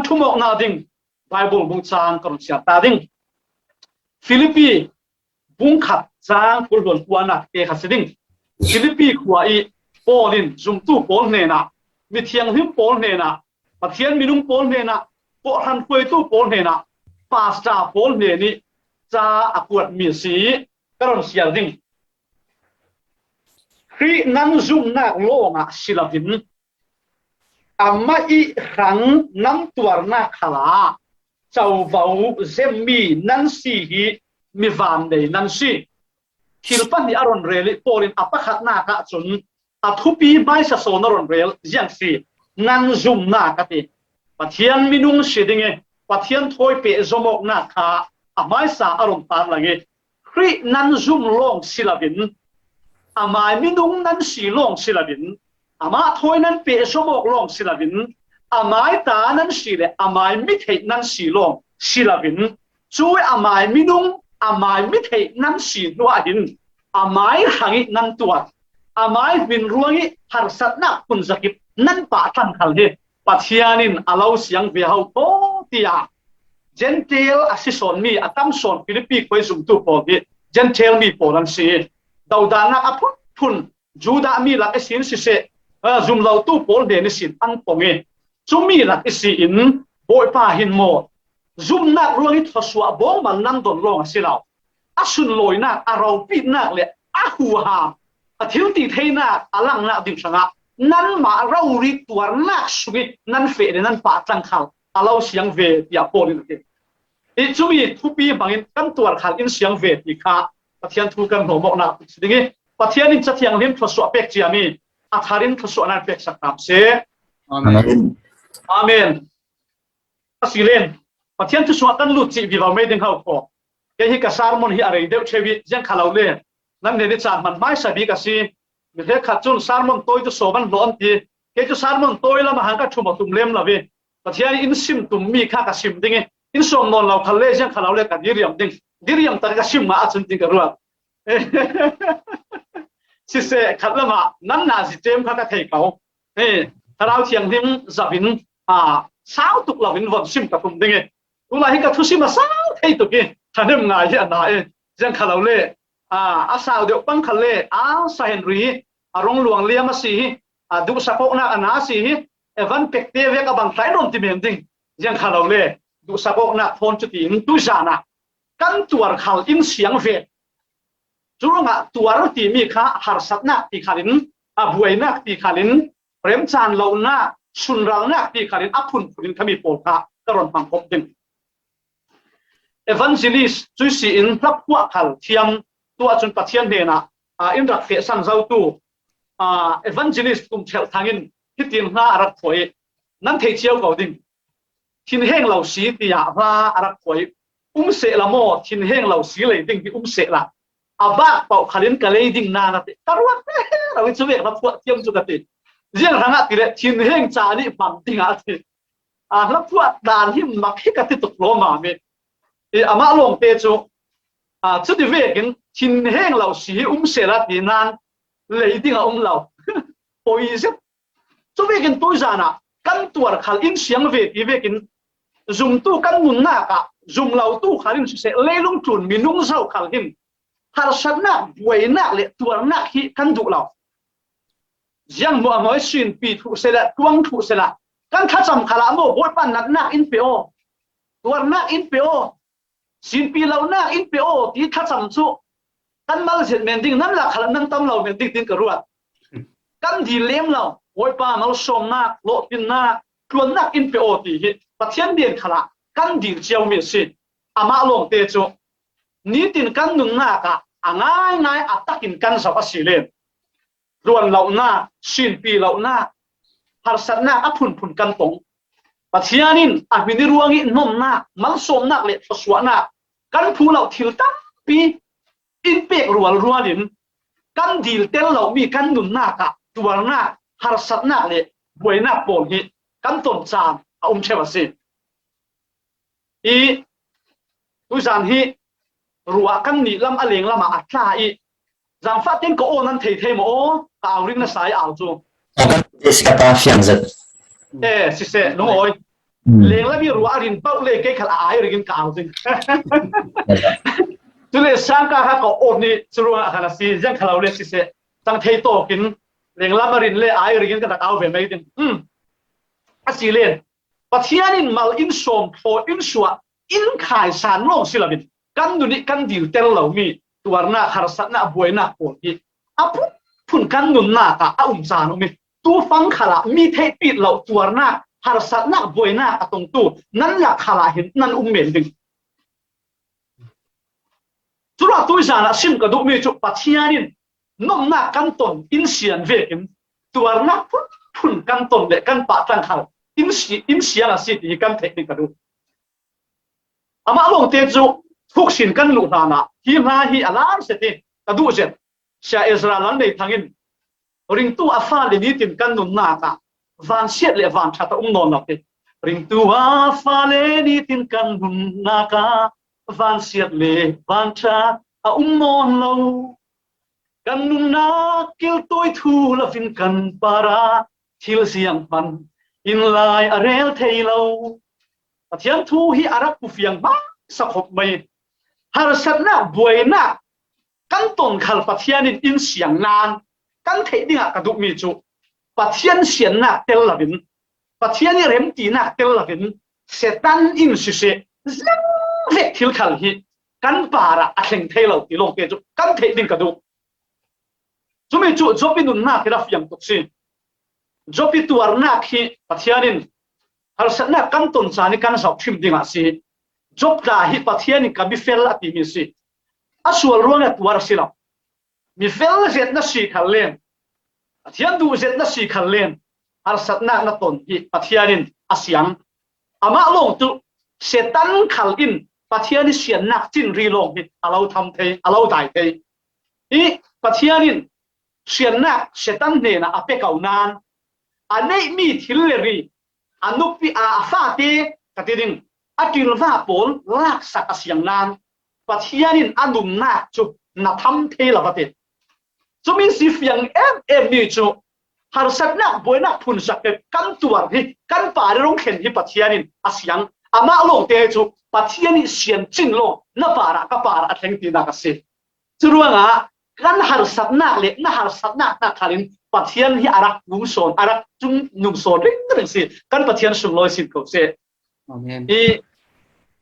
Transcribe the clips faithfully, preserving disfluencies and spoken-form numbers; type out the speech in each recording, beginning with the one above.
Thumawkna ding Bible bung chang ka run siar ta ding. Filipi bung khat chang kul hluan kuana te kha si ding. Filipi khua i Paul in zumtu pawl hnena, mithianghlim pawl hnena, Pathian minung pawl hnena, kawhhran hruaitu pawl hnena, pastor pawl hnenih ca a kuat mi si i ka run siar ding. Khrih nan zumnak lawngah si loin amah i hrang nan tuarnak khalah covo zemmi nan si hi, mi vannei nan si. Thil pahnih a run rel i Paul in a pakhatnak ah cun a thupi hmaisa sawn a run rel ziang si, nan zumnak a ti. Pathian minung si ding i Pathian thawi pehzom awknak kha a hmaisa a run tarlang i Khrih nan zum lawng si loin, amai minung nan si lawng si loin, amah thawi nan pehzom awk lawng si loin, amai ta nan si le amai mi theih nan si lawng si loin, cu i amai minung, amai mi theih nan si hnuah hin amai hrang i nan tuar, amai hmin ruang i harsatnak phun zakip nan pah tlang khal hi Pathian in a lo siang ve ho ko, tiah Gentile a si sawnmi, a tam sawn Filipi khua i zumtu pawl hi Gentile mi pawl an si i, dodanak a phunphun Judah mi lak ihsin siseh, aa, zumlotu pawl hnen ihsin an pong i, cumi lak ihsin Bawipa hin maw, zumnak ruang i thluasuah bawngmal nan don lawng a si lo, a sunlawinak, a ropitnak le a huham, a thiltitheinak a langnak ding hrangah nanmah rori tuarnak sung i nan feh le nan pah tlang khal a lo siang ve, tiah Paul in a ti. I cumi thupi hmangin kan tuar khal in siang ve ti kha Pathian thu kan hnawm awknak si ding i, Pathian in Cathianghlim thluasuah pek ciami a thar in thluasuah nan peksak hram seh. Amen. Amen. A si len, Pathian thu sungah kan lut cih vivo mei ding ho ko. Kei hi ka sermon hi a rei deuh ṭheu i ziang kha lo le, nan hnen i caan hman hmaisa bik a si. Mi hrekkhat cun sermon tawi cu sawm an hlawh an ti. Kei cu sermon tawi lam a hang ka ṭhum a tum lem lo i, Pathian in sim tum mi kha ka sim ding i, in sawm nawn lo khal le ziang kha lo le ka diriam ding. Diriam tak ka sim ngah ahcun ding ka ruat. Siseh, khat lamah nan nazi ṭem kha ka thei ko. Hei, Thlarau Thianghlim zoh in, aa, sau tuk lo in von sim ka tum ding i, tulai hi ka thusim a sau thei tuk i, ṭhahnem ngai hi a na i, ziang kha lo le, aa, a sau deuh pang kha le, a sa Henry, a rong luang liam a si hi, a duhsak awknak a na a si hi, evan pekte vek a bang tlai nawn ti men ding, ziang kha lo le, duhsak awknak thawn cu tiin tuizan ah kan tuar khal in siang ve. Cu ruangah tuar timi kha harsatnak ti khalin, a buainak ti khalin, remcaan lonak, sunralnak ti khalin a phunphun in khami pawl kha ka rawn hmang khawm ding. Evangelist cuih si in hlaphuah khal thiam, tuah cun Pathian hnenah, aa, in rak fehsan zotu, aa, evangelist kum ṭhelh thangin hitin hla a rak phuah i, nan thei cio ko ding. Thinheng lo si tiah hla a rak phuah i, um sehla maw, thinheng lo si lei ding hi um sehla, a bak pauh khalin ka lei ding nan a ti. Ka ruat lo i, cuvek hlaphuah thiam cu ka ti. Ziang hrangah ti le thinheng ca nih hmang dingah a ti. Aa, hlaphuah dan hi mak hi ka ti tuk lawmam i, i amah lawngte cu, aa, cuti vekin thinheng lo si hi um sehla ti nan lei ding a um lo. Poi zet. Cuvekin tuizan ah kan tuar khal in siang ve ti vekin zumtu kan nunnak ah zumlotu khal in siseh, leilung tlun minung zo khal hin harsatnak, buainak le tuarnak hi kan duh lo. Ziang hmuahhmuah i sinpi thuh sehla, tuang thuh sehla, kan thlacam khalah maw Bawipa natnak in pe aw, tuarnak in pe aw, sinpi lonak in pe aw ti thlacam cu kan mal zet men ding, nan lak khalah nan tam lo men ding tin ka ruat. Kan dil lem lo, Bawipa malsawmnak, lawhpinnak, tluannak in pe aw ti hi Pathian bia khalah kan dil cio mi a si. Amah lawngte cu nitin kan nunnak ah a ngaingai a takin kan zoh a si len, luan lonak, sinpi lonak, harsatnak a phunphun kan tong. Pathian in a hmin i ruang i hnonnak, malsawmnak le thluasuahnak kan phu lo thil tampi in pek rualrual in kan dil tel lomi kan nunnak ah tuarnak, harsatnak le buainak pawl hi kan ton caan a um ṭheu a si. I tuizan hi ruah kan nih lam a leng lamah a tla i, zaangfah tein ka aw nan thei thei maw? Aw, ka au ring nasa i au cu. Aw, kan thei si ka pa fiang zet. Eh, siseh, lungawi. Lenglam i ruah a rin pauh le kei khal a ai ringin ka au ding. Cule sangka kha ka om ni, curuangah khan a si, ziang khalo le siseh, tang thei tawkin, lenglam a rin le ai ringin ka rak au ve mai ding. A si len, Pathian in mal in sawm thaw in suah in khaisan lawng si loin, kan nun ih kan dil tel lo mi tuarnak, harsatnak, buainak pawl hi a phunphun kan nunnak ah a um caan um ih, tufang khalah mi theihpit loh tuarnak, harsatnak, buainak a tongtu nan lak khalah hin nan um men ding. Curuah tuizan ah sim ka duhmi cu Pathian in nomnak kan ton in sian vekin tuarnak phunphun kan ton le kan pahtang khal in si, in siang a si ti hi kan theih ding ka duh. Amah lawngte cu thuksin kan luh hlanah hi hna hi a lam seh ti ka duh zet. Sia Ezra Lal Nei Thang in, "Ringtu a fale nitin kan nunnak ah vansiat le vanṭhat a um nawn lo," ti. "Ringtu a fale nitin kan nunnak ah vansiat le vanṭhat a um nawn lo. Kan nunnak kiltawi thu lovin kan parah thil ziang hman in lai a rel thei lo." Pathian thu hi a rak pufiang hmasa khop mai. Harsatnak, buainak kan ton khal Pathian in in siang nan kan theih dingah ka duhmi cu Pathian siannak tel loin, Pathian i remtinak tel loin, Satan in siseh, ziang vek thil khal hi kan parah a thleng thei lo ti lawngte cu kan theih ding ka duh. Cumi cu Job i nunnak hi a fiang tuk si. Job i tuarnak hi Pathian in harsatnak kan ton caan i kan zoh ṭhim dingah si. Job tla hi Pathian in ka mifel a timi si. A sual ruangah tuar a si lo. Mifel zet na si khal len, Pathian duh zet na si khal len, harsatnak na ton hi Pathian in a siang. Amah lawng cu Satan khal in Pathian i siannak cinri lawng hi a lo tham thei, a lo dai thei. I Pathian in siannak Satan hnenah a pe ko nan, a neihmi thil le ri, a nupi, a, a fate ka ti ding, a ṭilva pawl laksak a siang nan Pathian in a nunnak cu na tham thei lo a ti. Cumi si fiang em em mi cu harsatnak, buainak phunsak le kan tuar hi kan parah rung thlen hi Pathian in a siang. Amah lawngte cu Pathian i sian cin lawng na parah ka parah a thleng tinak a si. Curuangah kan harsatnak le na harsatnak hna khal in Pathian hi a rak nung sawn, a rak cung nung sawn ringring si. Kan Pathian sunglawi sin ko seh. Amen. I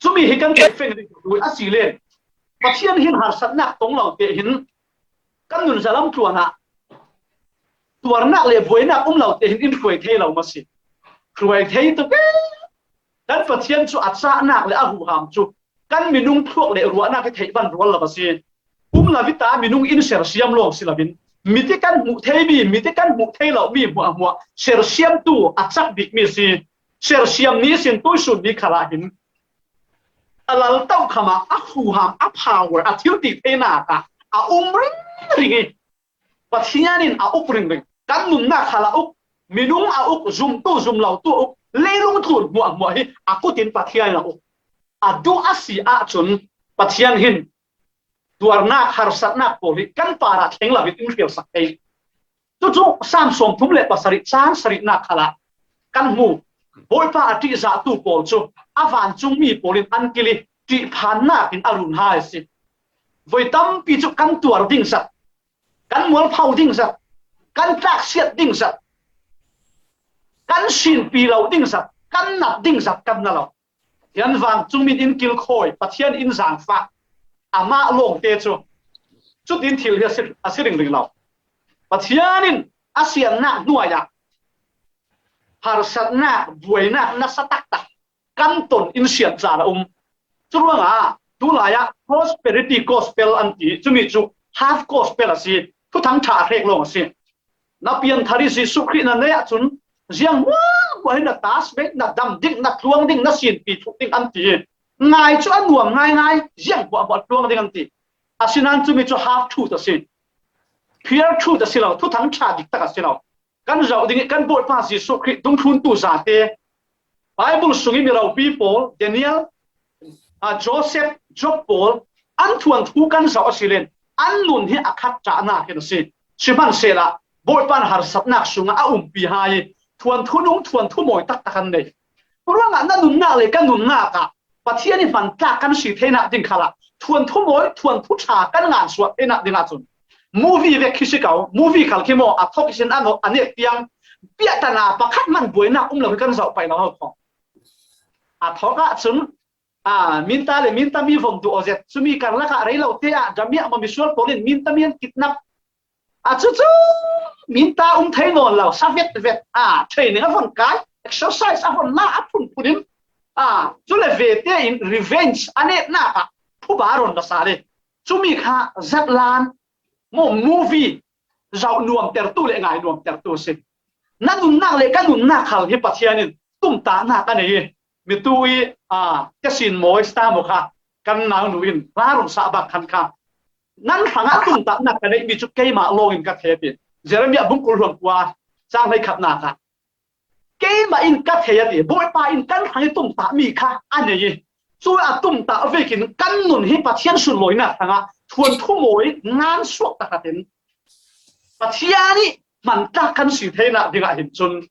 cumi hi kan theih feng ding a si len. Pathian hin harsatnak tong lo te hin kan nun zalam tluan ah tuarnak le buainak um lo te hin in hruai thei lo maw si. Hruai thei tuk e. Kan Pathian cu a cahnak le a huham cu kan minung thluak le ruahnak i theih van rual lo a si. Um lo i ta minung in sersiam lawng si loin, mite kan hmuh thei mi, mite kan hmuh thei lo mi hmuahhmuah sersiamtu a cak bikmi a si. Sersiam ni sin tuisun ni khalah hin a laltoh khamah a huham, a power, a thil ti theinak ah a um ringring i Pathian in a uk ringring. Kan nunnak khal a uk, minung a uk, zumtu zumlotu a uk, leilung tlun hmuahhmuah hi a kut in Pathian in a uk. A duh a si ahcun Pathian hin tuarnak, harsatnak pawl hi kan parah thleng lo in in hrialsak thei. Cucu Salm sawmthum le pasarih cang sarihnak khalah kan hmu. Bawipa a ṭihzahtu pawl cu a vancungmi pawl in an kil i ṭihphannak in a run hai a si. Voi tampi cu kan tuar ding zat, kan mualpho ding zat, kan tlaksiat ding zat, kan sinpi lo ding zat, kan nat ding zat kan na lo. Pathian vancungmi in kilkhawi, Pathian in zaangfah, amah lawngte cu cutin thil hi a si, a si ringring lo. Pathian in a siannak hnuai ah harsatnak, buainak nasa taktak kan ton in sian caan a um. Curuangah tulai ah prosperity gospel an ti, cumi cu half gospel a si, thuthang ṭha a hrek lawng a si. Na pianthar i Jesuh Khrih na neih ahcun ziang hmuahhmuah hi na tas ve, na dam ding, na tluang ding, na sinpi thuk ding an ti. Ngai cu a nuam ngaingai, ziang hmuahhmuah tluang ding an ti. Asinain cumi cu half truth a si. Pure truth a si lo, thuthang ṭha dik tak a si lo. Kan zoh ding i kan Bawipa Jesuh Khrih dungthluntu zate, Bible sung i miropi pawl, Daniel, a, Joseph, Job pawl, an thuanthu kan zoh a si len, an nun hi a khat ṭahnak in a si. Sihmanhsehlaw, Bawipa in harsatnak sungah a umpi hai i thuanthu nung, thuanthu mawi taktak an nei. Ruangah na nunnak le ka nunnak ah Pathian ih hman tlak kan si theinak ding khalah thuanthu mawi, thuanthu ṭha kan ngansuah theinak dingah cun movie vek khi si ko, movie khal khi maw, a thawk ihsin a ngawh a nek tiang piahtana pakhat hman buainak um lo hi kan zoh paih lo ho khawng. A thawk ahcun, aa, minta le minta mi vom duh aw zet, cumi karlak ah rei lo te ah damiah maw misual pawl in minta mi an kidnap. A cucu minta um thei nawn lo, sa vetvet, aa, training a von kai, exercise a von la, a phunphun in, aa, cule vete in revenge a netnak ah phuba ron la sa le. Cumi kha zatlan maw, movie zoh nuamtertu le ngai nuamtertu a si. Na nunnak le ka nunnak khal hi Pathian in tumtahnak a nei ih, mitu ih, aa, ka sin mawi star maw kha kan naunu in hla run sah bak khan kha, nan hrangah tumtahnak ka neihmi cu keimah lawngin ka thei a ti. Jeremiah bung kul hluan kua cang hleikhatnak ah, keimah in ka thei a ti. Bawipa in kan hrang ih tumtahmi kha a nei ih, cu a tumtah vekin kan nun hi Pathian sunlawinak hrangah thuanthu mawi ngan suak tahratin Pathian ih hman tlak kan si theinak dingah hin cun,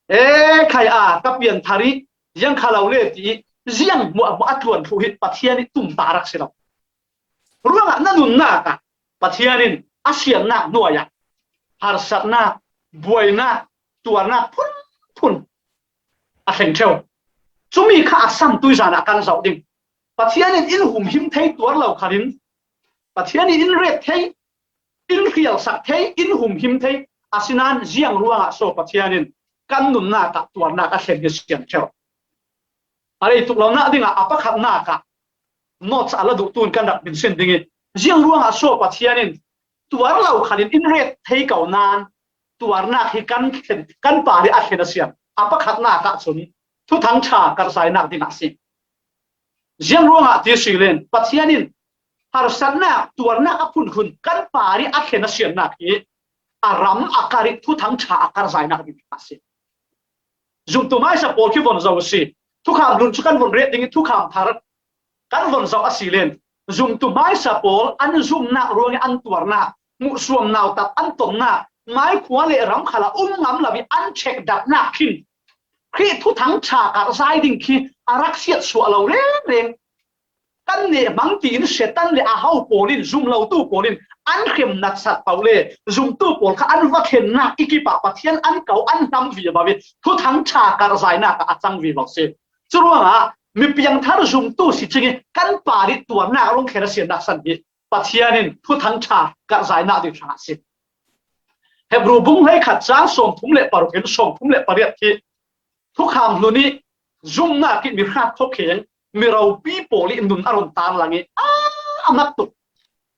e, khai a ka pianthar ih ziang kha lo le ti ih ziang hmuahhmuah a tluan thluh hi Pathian ih tumtah a rak si lo. Ruangah na nunnak ah Pathian in a siannak hnuai ah harsatnak, buainak, tuarnak phunphun a thleng ṭheu. Cumi kha a sam tuizan ah kan zoh ding. Pathian in in humhim thei tuar lo khalin, Pathian in in ret thei, in hrialsak thei, in humhim thei, asinain ziang ruangah so Pathian in kan nunnak ah tuarnak a thlen hi sian ṭheu. A rei tuk lonak dingah a pakhatnak ah notes a la duh tu in kan rak hminsin ding ih, ziang ruangah so Pathian in tuar lo khalin in ret thei ko nain tuarnak hi kan thlen, kan par ih a thlen a sian. A pakhatnak ah cun thuthang ṭha karhzainak dingah a si. Ziang ruangah ti si len, Pathian in harsatnak, tuarnak a phunphun kan par ih a thlen a siannak hi a ram a karh ih thuthang ṭha a karhzainak ding a si. Zumtu hmaisa pawl khi von zoh a si. Thukham hlun cu kan von ret ding ih thukham thar kan von zoh a si len, zumtu hmaisa pawl an zumnak ruangih an tuarnak, hmuhsuam nautat an tonnak, maikhua le ram khalah um ngam lo ih an ṭhekdatnak khin Khrih thuthang ṭha karhzai ding khi a rak siatsuah lo rengreng. Kan neh hmang tiin Satan le a ho pawl in, zum lotu pawl in an hrem natsat paoh le zumtu pawl kha an va thlennak ih kipah Pathian an ko, an hnam vivo ih thuthang ṭha karhzainak ah a cang vivo si. Curuangah mi piangthar zumtu si cingih kan par ih tuarnak a rung thlen a siannak san hi Pathian in thuthang ṭha karhzainak ding hrangah a si. Hebru bung hleikhat cang sawmthum le paruk in sawmthum le pariat khi thukham hlun ih zumnak ih mi hrat khawkheng, mi ropi pawl ih nun a run tarlang ih a, a mat tuk.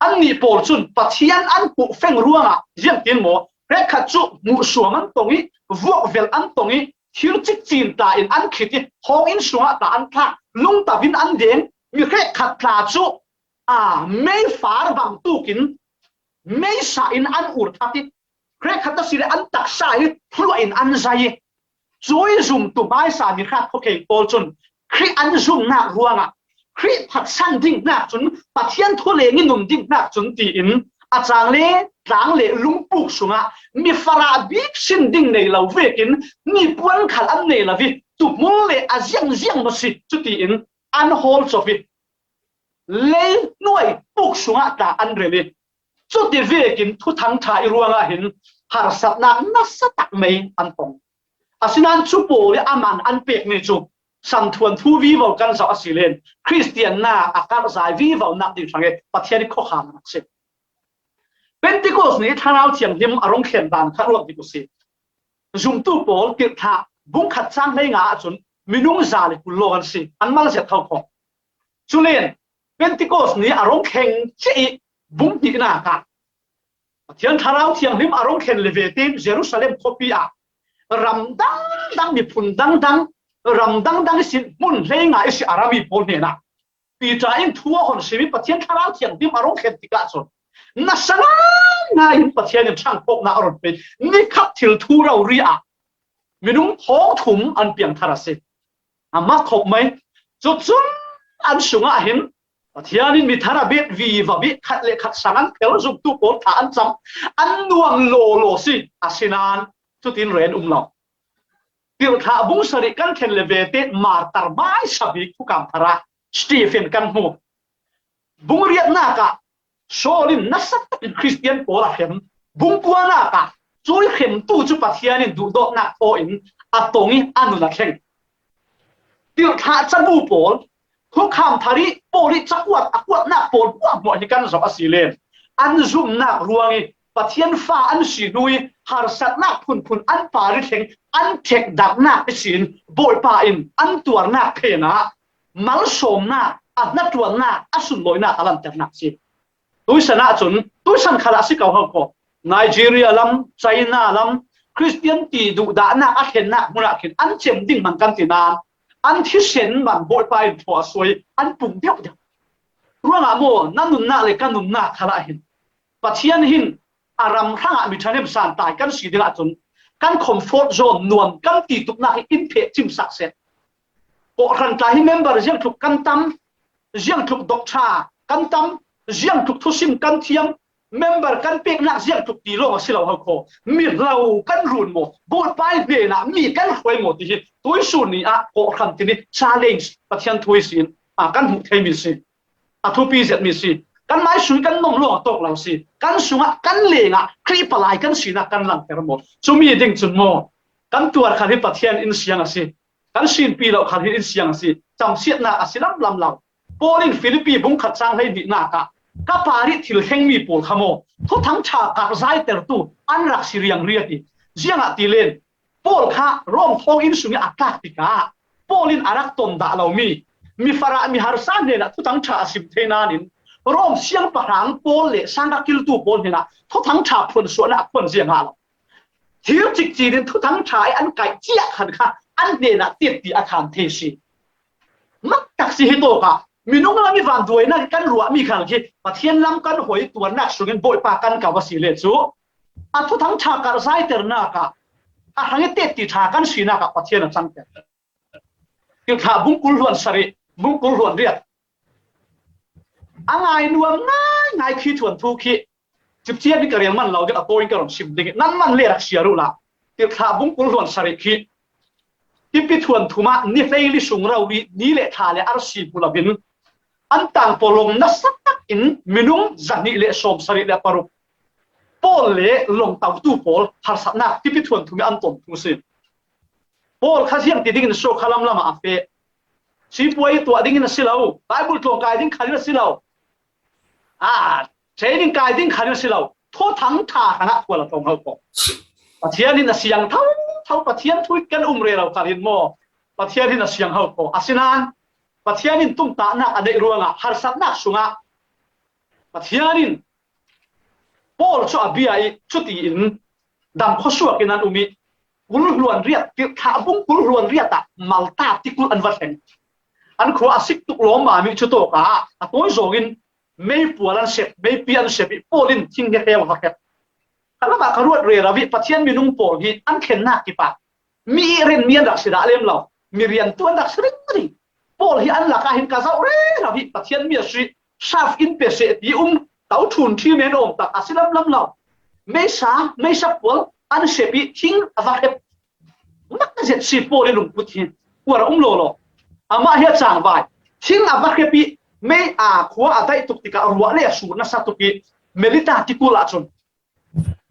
Annih pawl cun Pathian an hmuh feng ruangah ziangtin maw, hrekkhat cu hmuhsuam an tong ih, vuakvelh an tong ih, thil cikcin tla in an khit ih, hawng inn sungah tla an thlak, lungto in an deng, mi hrekkhat tla cu, aa, meifar bangtuk in meisa in an ur that ih, hrekkhat a si le an taksa hi hluah in an zai ih, cuih zumtu hmaisa mi hrat khawkheng pawl cun Khrih an zumnak ruangah Khrih phatsan dingnak cun, Pathian thu leng ih nun dingnak cun tiin a cang le tlang le lungpuk sungah mi farah bik sin ding nei lo vekin nipuan khal an nei lo ih, tuhmul le a ziangziang maw si cutiin an hawl cop ih, lei hnuai puk sungah tla an rel ih, cuti vekin thuthang ṭha ih ruangah hin harsatnak nasa tak mei an tong. Asinain cu pawl ih a man an pekmi cu santhuanthu vivo kan zoh a si len, Khristiannak a karhzai vivonak ding hrang ih Pathian ih khuakham a si. Pentecost ni Thlarau Thianghlim a rung thlen dan kha ruat dik uh si. Zumtu pawl tirhthlah bung khat cang hleinga ahcun minung za le kul lawng an si, an mal zet tho khawh. Culen Pentecost ni a rung thleng ciah ih bung hnihnak ah Pathian Thlarau Thianghlim a rung thlen le vetein Jerusalem khuapi ah ram dangdang, miphun dangdang, ram dangdang ihsin hmun hleinga ihsi a rami pawl hnenah Piter in thu a hon sim ih Pathian Thlarau Thianghlim a rung thlen tikah cun nasa ngaingai in Pathian in ṭhangkhawmnak a run pe. Nikhat thil thu rori ah minung thawngthum an piangthar a si. A mak khop mai. Cucun an sungah hin Pathian in mi thar a bet vivo ih khat le khat sang an phel, zumtu pawl thla an cam, an nuam lawlaw si. Asinain cutin ren um lo. Tirhthlah bung sarih kan thlen le vete martar mai sabik thukham thara Stephen kan hmu. Bung riatnak ah Saul in nasa takin Khristian pawl a hrem. Bung kuanak ah cui hremtu cu Pathian in duhdawtnak thaw in a tong i a nun a thleng. Tirhthlah cabu pawl, thukham thar i Paul i cakuat a kuatnak pawl hmuahhmuah hi kan zoh a si len, an zumnak ruang i Pathian fa an si hnu i harsatnak phunphun an par i thleng, an ṭhekdarnak ihsin Bawipa in an tuarnak phen ah malsawmnak, a hnaṭuannak, a sunlawinak a lanternak si. Tuisan ah cun, tuisan khal ah si ko hau ko. Nigeria lam, China lam, Khristian ti duhdahnak a thlennak hmun ah khin an cem ding man kan ti nain, an thisen man Bawipa in thawh a suai, an pung deuhdeuh. Ruangah maw, na nunnak le ka nunnak khal ah hin Pathian hin a ram hrangah mi ṭhahnem santlai kan si ding ahcun kan comfort zone nuam kan ti tuknak hi in pheh cimsak seh. Kawhhran tla hi member ziangtluk kan tam, ziangtluk dawk ṭha kan tam, ziangtluk thusim kan thiam, member kan peknak ziangtluk ti lawng a si lo hau kho. Mi hlo kan run maw, Bawipa hnenah mi kan hruai maw ti hi tuisun ni ah kawhhran tin i challenge Pathian thu ihsin, a, kan hmuh theimi si. A thupi zetmi si. Kan mai sung kan nom lawng a tawk lo si. Kan sungah, kan lengah Khrih palai kan sinak kan langter maw? Cumi ding cun maw, kan tuar khal hi Pathian in siang a si. Kan sinpi lo khal hi in siang a si. Camsiatnak a si lamlam lo. Paul in Filipi bung khat cang hleihnihnak ah, ka par i thil thlengmi pawl kha maw, Thuthang ṭha karhzaitertu an rak si riangri a ti. Ziangahtile Paul kha Rom thawnginn sung i a tlak tikah Paul in a rak ton dah lomi, mi farah mi harsa hnenah Thuthang ṭha a sim thei nain Rom siangpahrang Paul le sang rak kiltu Paul hnenah Thuthang ṭha phuansuahnak a phuan zia ngah lo. Thir cikcin in Thuthang ṭha i an kaih ciah khan kha an hnenah tiat ti a khan thei si. Maktak si hi tawkah minung lam i vanduainak i kan ruahmi khal khi Pathian lam kan hoi tuarnak sungin Bawipa kan kau a si le cu a Thuthang ṭha karhzaiternak ah a hrang i tetti ṭha kan sinak ah Pathian a cangter. Tirhthlah bung kul hluan sarih, bung kul hluan riat. A ngai nuam ngaingai khi thuanthu khi cipcian in ka rel man lo ding a tawi in ka run sim ding i nan man le rak siar uhla. Tirhthlah bung kul hluan sarih khi Tipi thuanthum ah ni hleili sung rori ni le thla le arsi hmu loin an tangpaw lawng nasa takin minung zahnih le sawmsarih le paruk Paul le lawngtautu pawl harsatnak tipi thuanthum i an ton thu si. Paul kha ziang ti dingin sawkha lamlam ah a feh. Sipuai tuah dingin a si lo, Bible tlawng kai ding khalin a si lo. A, training kai ding khalin a si lo. Thuthang ṭha hrangah khual a tlawng hau ko. Pathian in a siang tho tho, Pathian thu kan um rero khalin maw, Pathian in a siang hau ko. Asinain Pathian in tumtahnak a neih ruangah harsatnak sungah Pathian in Paul cu a bia i cutiin dam khuasuak in an um i kul hluan riat, Tirhthlah bung kul hluan riat ah Malta tikulh an va thleng. An khua a sik tuk lawm mami cu tawka a tawi zawngin meipual an sep, meipi an sep i Paul in thing he hreu a va kep. Ka lamah ka ruat rero i Pathian minung pawl hi an thlennak kipah mi i rinmi an rak si dah lem lo, mi riantu an rak si ringring. Paul hi an lakah hin ka zoh rero i Pathian mi a si, saf in pe seh ti um, to ṭhun ṭhi men awm tak a si lamlam lo. Meisa, meisa pual an sep i thing a va hrep. Mak zet si Paul i lungput hi kuar a um lo lo. Amah hi a cangvai. Thing a va hrep i mei a khua a daih tuk tikah ruah le a sur nasa tuk i Melita tikulh ah cun.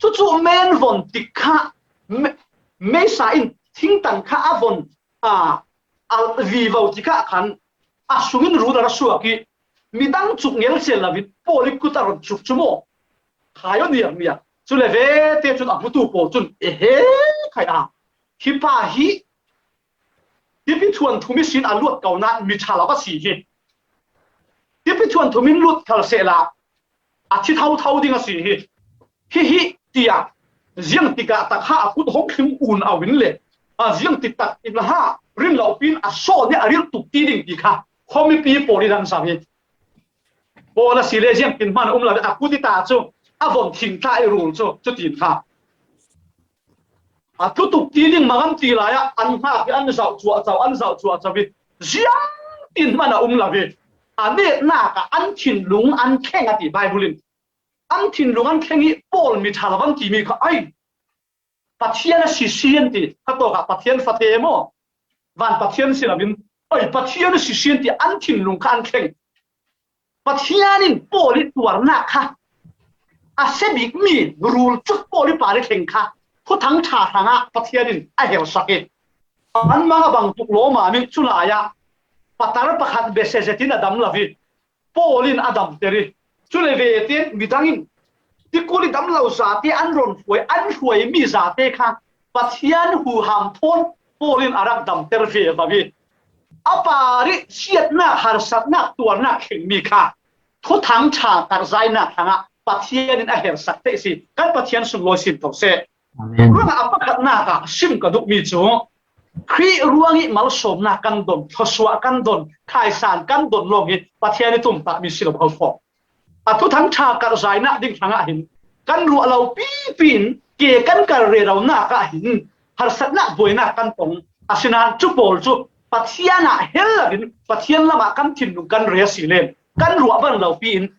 Cucu men von tik kha me-, meisa in thingtang kha a von a, a vivo tikah khan a sungin run a ra suak i midang cuk ngelcel lo in Paul i kut a run cuk cu maw. Khai aw niarniar. Cule vete cun a hmutu pawl cun ehe khai a. Hi pa hi tipi thuanthum ihsin a luat ko nain mi ṭha lo a si hi. Tipi thuanthum in lut khal sehla a thi thotho ding a si hi. Hihi tiah ziang tikah takha a kut hong thlim un au in le a ziang ti tak in ha rin lo pin a sawn i a rilh tuk ti ding ti kha khuamipi pawl i dan zau hi. Paul a si le ziang tin hman a um lo a kut i ta cu a von thing tla i rul cu cutin kha. A tlu tuk ti ding mangam ti lai ah an hngak i an zauh cuahco, an zauh cuahco i ziang tin hman a um lo i a netnak ah an thinlung an thleng a ti Bible in. An thinlung an thleng i Paul mi ṭha lo an timi kha ai Pathian a sisian ti, kha tawkah Pathian fate maw, van Pathian si loin, oi, Pathian a sisian ti an thinlung kha an thleng. Pathian in Paul i tuarnak kha a sia bik mi rul cu Paul i par i thleng kha Thuthang Ṭha hrangah Pathian in a hersak i, anmah a bang tuk lawmam i culai ah patar pakhat besia zetin a dam lo i Paul in a damter i, cule vete midang in tikul i dam lo zate an ron hruai, an hruaimi zate kha Pathian huham thawn Paul in a rak damter ve lo i, a par i siatnak, harsatnak, tuarnak thlengmi kha Thuthang Ṭha karhzainak hrangah Pathian in a hersak thei si. Kan Pathian sunglawi sin ko seh. Amen. Ruangah a pakhatnak ah sim ka duhmi cu Khrih ruangih malsawmnak kan don, thluasuah kan don, thaisan kan don lawng hi Pathian i tumtahmi si lo bal fawn. A Thuthang Ṭha karhzainak ding hrangah hin kan ruah lo pipi in ke kan kal reronak ah hin harsatnak buainak kan tong. Asinain cu pawl cu Pathian ah hel loin Pathian lamah kan thinlung kan re a si len kan ruah ban lo pi in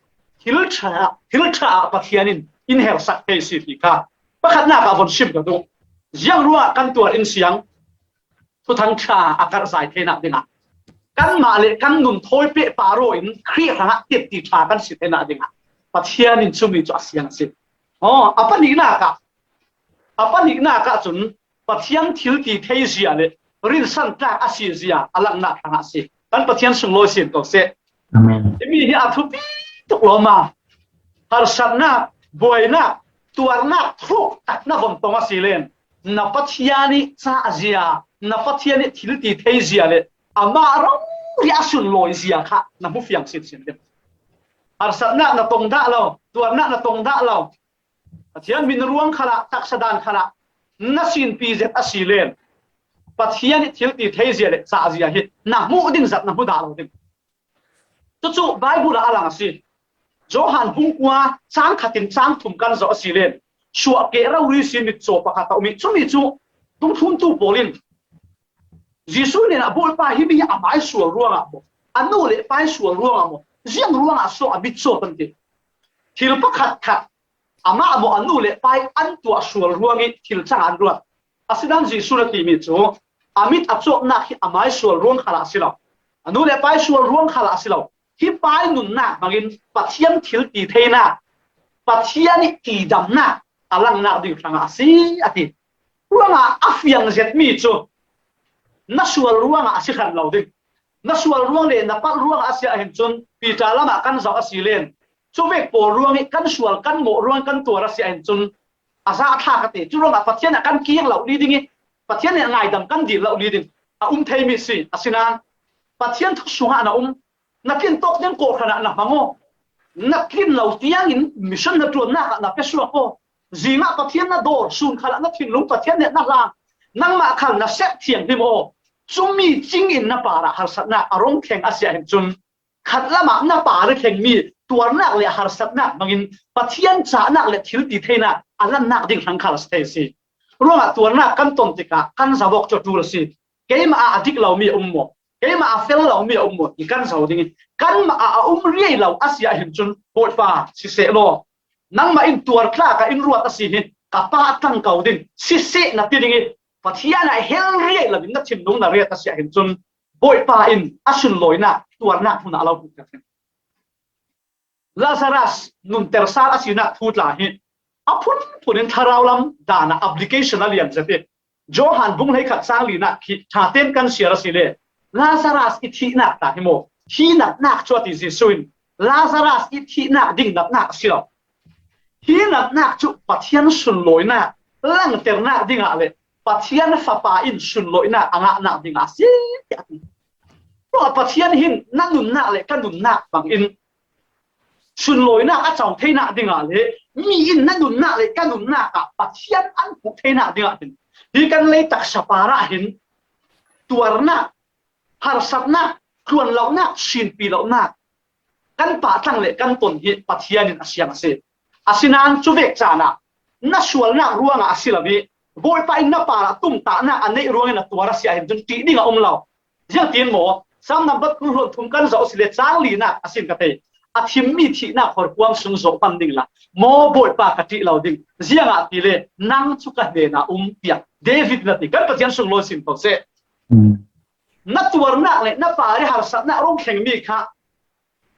thil ṭha, thil ṭha ah Pathian in in hersak thei si ti kha pakhatnak ah von sim ka duh. Ziang ruangah kan tuar in siang Thuthang Ṭha a karhzai theinak dingah, kanmah le kan nun thawi peh paro in Khrih hrangah tepti ṭha kan si theinak dingah Pathian in cumi cu a siang a si. Aw, a pahnihnak ah, a pahnihnak ah cun Pathian thil ti thei zia le rinsan tlak a si zia a langhnak hrangah a si. Kan Pathian sunglawi sin ko seh. Amen. Himi hi a thupi tuk lawma. Harsatnak, buainak, tuarnak thuk tak na von tong a si len na Pathian i cah zia, na Pathian i thil ti thei zia le amah rori a sunlawi zia kha na hmu fiang sinsin ding. Harsatnak na tong dah lo, tuarnak na tong dah lo. Pathian min ruang khalah, taksa dan khalah na sinpi zet a si len Pathian i thil ti thei zia le cah zia hi na hmuh ding zat na hmu dah lo ding. Cucu Baibal ah a lang a si. Johan bung kua cang khat in cang thum kan zoh a si len suahkeh rori si mitcaw pakhat a um i cumi cu dungthluntu pawl in Jesuh hnenah Bawipa himi a mai sual ruangah maw, a nu le pai sual ruangah maw, ziang ruangah so a mitcaw kan ti. Thil pakhat khat amah maw a nu le pai an tuah sual ruang i thil cang an ruat. Asinain Jesuh na timi cu a mit a cawknak hi a mai sual ruang khalah a si lo. A nu le pai sual ruang khalah a si lo. Hi pai nunnak hmangin Pathian thil ti theinak, Pathian i tidamnak a langnak ding hrangah a si, a ti. Ruangah a fiang zetmi cu na sual ruangah a si khan lo ding. Na sual ruang le na palh ruangah a si ahhin cun Peter lamah kan zoh a si len cuvek pawl ruang i kan sual kan mawh ruang kan tuar a si ahhin cun a za a thlak a ti. Cu ruangah Pathian ah kan kir lo li ding i Pathian nih ngaidam kan dil lo li ding a um theimi si. Asinain Pathian thu sungah na um, na tlin tawk ding kawhhran ah na hmang aw. Na tlin lo tiangin mission na ṭuannak ah na pe suak aw. Zingah Pathian na dawr, sun khalah na thinlung Pathian nih na hlang, nangmah khal na serh thianghlim aw. Cumi cingin na parah harsatnak a rung thleng a si ahhin cun khat lamah na par i thlengmi tuarnak le harsatnak hmangin Pathian cahnak le thil ti theinak a lannak ding hrang khal a si thei a si. Ruangah tuarnak kan ton tikah kan zavok cu a ṭul a si. Keimah ah a dik lomi a um maw? Keimah ah a fel lomi a um maw? Ti kan zo ding i kanmah ah a um riai lo a si ahhin cun Bawipa, siseh law, nangmah in tuar tlak ah in ruat a si hi ka pa a tlang ko ding, siseh na ti ding i Pathian ah hel riai lo in na thinlung na riat a si ahhin cun Bawipa in a sunlawinak tuarnak hmun ah a lo hmuhter ding. Lazarus nunter sal a sinak thu tla hi a phunphun in thlarau lam dan ah application a lian zet i Johan bung hleikhat cang linak khi ṭha tein kan siar a si le Lazarus i thihnak tla hi maw? Hi natnak cu a ti Jesuh in Lazarus i thihnak ding natnak a si lo. Hi natnak cu Pathian sunlawinak langternak dingah le Pathian Fapa in sunlawinak a ngahnak dingah a si, tiah a ti. Ruangah Pathian hin na nunnak le ka nunnak hmangin sunlawinak a co theinak dingah le mi in na nunnak le ka nunnak ah Pathian an hmuh theinak dingah hin hi kan lei taksa parah hin tuarnak, harsatnak, tluan lonak, sinpi lonak, kan pahtlang le kan ton hi Pathian in a siang a si. Asinain cuvek caan ah na sualnak ruangah a si lo i Bawipa in na parah tumtahnak a neih ruangin a tuar a si ahhin cun ṭih ding a um lo. Ziangtin maw? Salm nambat kul hluan thum kan zoh a si le cang linak a sin ka thei. a thim mi thihnak horkuam sung zoh hman ding la, maw Bawipa ka ṭih lo ding, ziangahtile nang cu ka hnenah um, tiah David na ti. Kan Pathian sunglawi sim ko seh. Na tuarnak le na pari harsatnak rung thlengmi kha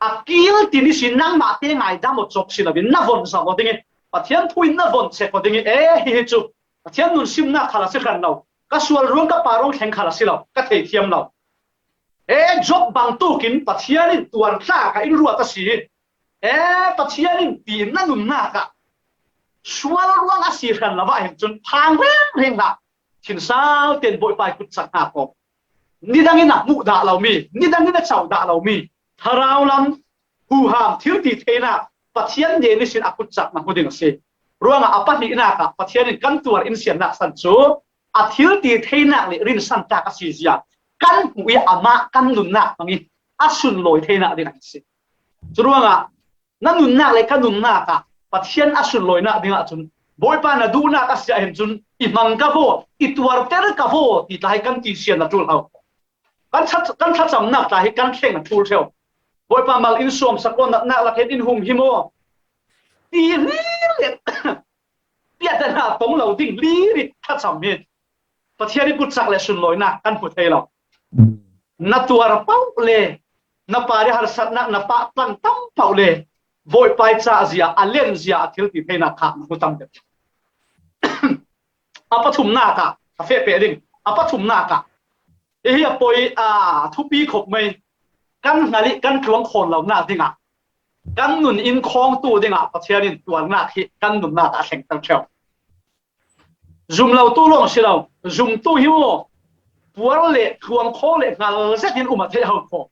a kil tin ihsin nangmah te ngaidam aw cawk si loin na von zam aw ding i, Pathian thu in na von check aw ding i, e, hihi cu Pathian nun simnak khal a si hran lo, ka sual ruang ka pa rung thleng khal a si lo, ka theithiam lo. E, Job bangtukin Pathian in tuar tla ka in ruat a si hi. E, Pathian in ti in na nunnak ah sual ruang a si hran lo ah hin cun phang rengreng hlah. Thinsau ten Bawipa i kutcak hna ko. Nidang in a hmuh dah lomi, nidang in a co dah lomi, thlarau lam huham thil ti theinak Pathian nen ihsin a kutcak na hmu ding a si. Ruangah a pahnihnak ah Pathian in kan tuar in siannak san cu a thil ti theinak le rinsan tak a si zia kan hmuh i amah kan nunnak hmang i a sunlawi theinak ding a si. Curuangah na nunnak le ka nunnak ah Pathian a sunlawinak dingah cun Bawipa na duhnak a si ahhin cun i hmang ka vaw, i tuarter ka vaw ti tla hi kan ti sian na ṭul ho. Kan thlacamnak tla hi kan thleng a ṭul ṭheu. Bawipa mal in suam sak aw, natnak lak hin in humhim aw ti hlir le piahtana tong lo ding hlir i thlacam hi Pathian i kutcak le sunlawinak kan hmu thei lo. Na tuar paoh le na pari harsatnak na pah tlang tam paoh le Bawipa i cah zia, a len zia, a thil ti theinak kha na hmu tam deuh. A pathumnak ah a feh peh ding, a pathumnak ah hihi a poi, a thupi khop mai. Kan hngal i kan tluang khawn lonak dingah, kan nun in khawngtu dingah Pathian in tuarnak hi kan nunnak ah a thleng ṭheu. Zum lotu lawng si lo, zumtu hi maw, puar le tluang khawng le hngal zet in um a theih ho kho.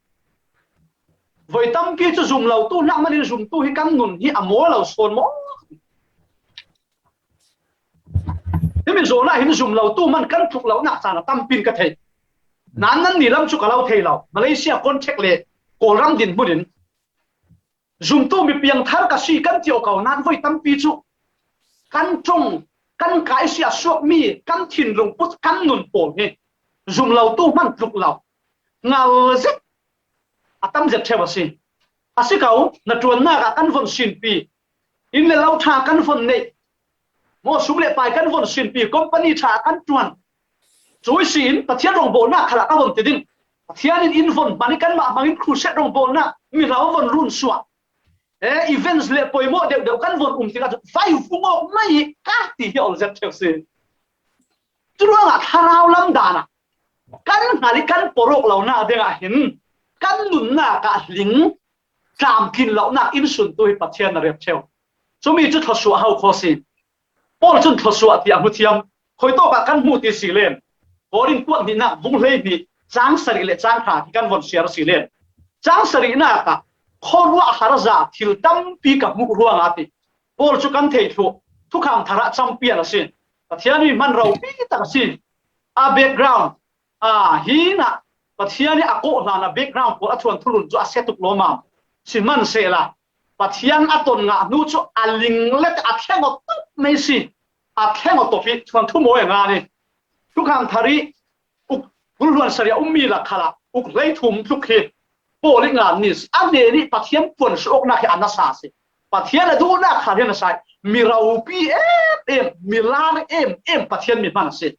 Voi tampi cu zum lotu hnak manin zumtu hi kan nun hi a mawi lo sawn maw? Himi zawn ah hin zum lotu man kan tluk lonak caan a tampi in ka thei. Nan nan ni lam cu ka lo thei lo. Malaysia contact le Kawlram dinhmun in zumtu mi piangthar ka si kan ti aw ko nain voi tampi cu kan ṭong, kan kai si a suakmi kan thinlung put kan nun pawl hi zum lotu hman tluk lo. Ngal zet a tam zet ṭheu a si. A si ko, na ṭuannak ah kan von sinpi, inn le lo ṭha kan von neih, maw sum le pai kan von sinpi, company ṭha kan ṭuan. Cui si in Pathian rawngbawlnak khal ah ka von ti ding. Pathian in in von hman i kanmah hmangin crusade rawngbawlnak mi hlau von run suah. E, events le poimawh deuhdeuh kan von um tikah cun vai vung awk mai i ka ti hi a ol zet ṭheu si. Curuangah thlarau lam dan ah kan hngal i kan porawk lonak dingah hin kan nunnak ah hling tlamtlin lonak innsuntu hi Pathian na riat ṭheu. Cumi cu thluasuah ho khaw si. Paul cun thluasuah ti a hmu thiam. Khuitawk ah kan hmuh ti si len, Korin kuat hnihnak bung hleihnih cang sarih le cang hra hi kan von siar si len, cang sarihnak ah khuaruahhar za thil tampi ka hmuh ruangah ti. Paul cu kan thei thluh, thukham thar ah campian a si. Pathian mi hman ropi tak a si. A background, a, hinah Pathian i a kawh hlan a background pawl a thuanthu lun cu a se tuk lawmam. Sihmanhsehlaw Pathian a ton ngah hnu cu a ling le a thleng awt top mai si. A thleng awt top i thuanthu mawi a ngan i thukham thar i uk bulhluan sarih a ummi lak khalah uk hleithum tluk hi Paul i ngan ni si. A hnen i Pathian puan suh awknak hi a nasa si. Pathian a duhnak khal hi a nasa i mi ropi em em, mi lar em em Pathian mi hman a si.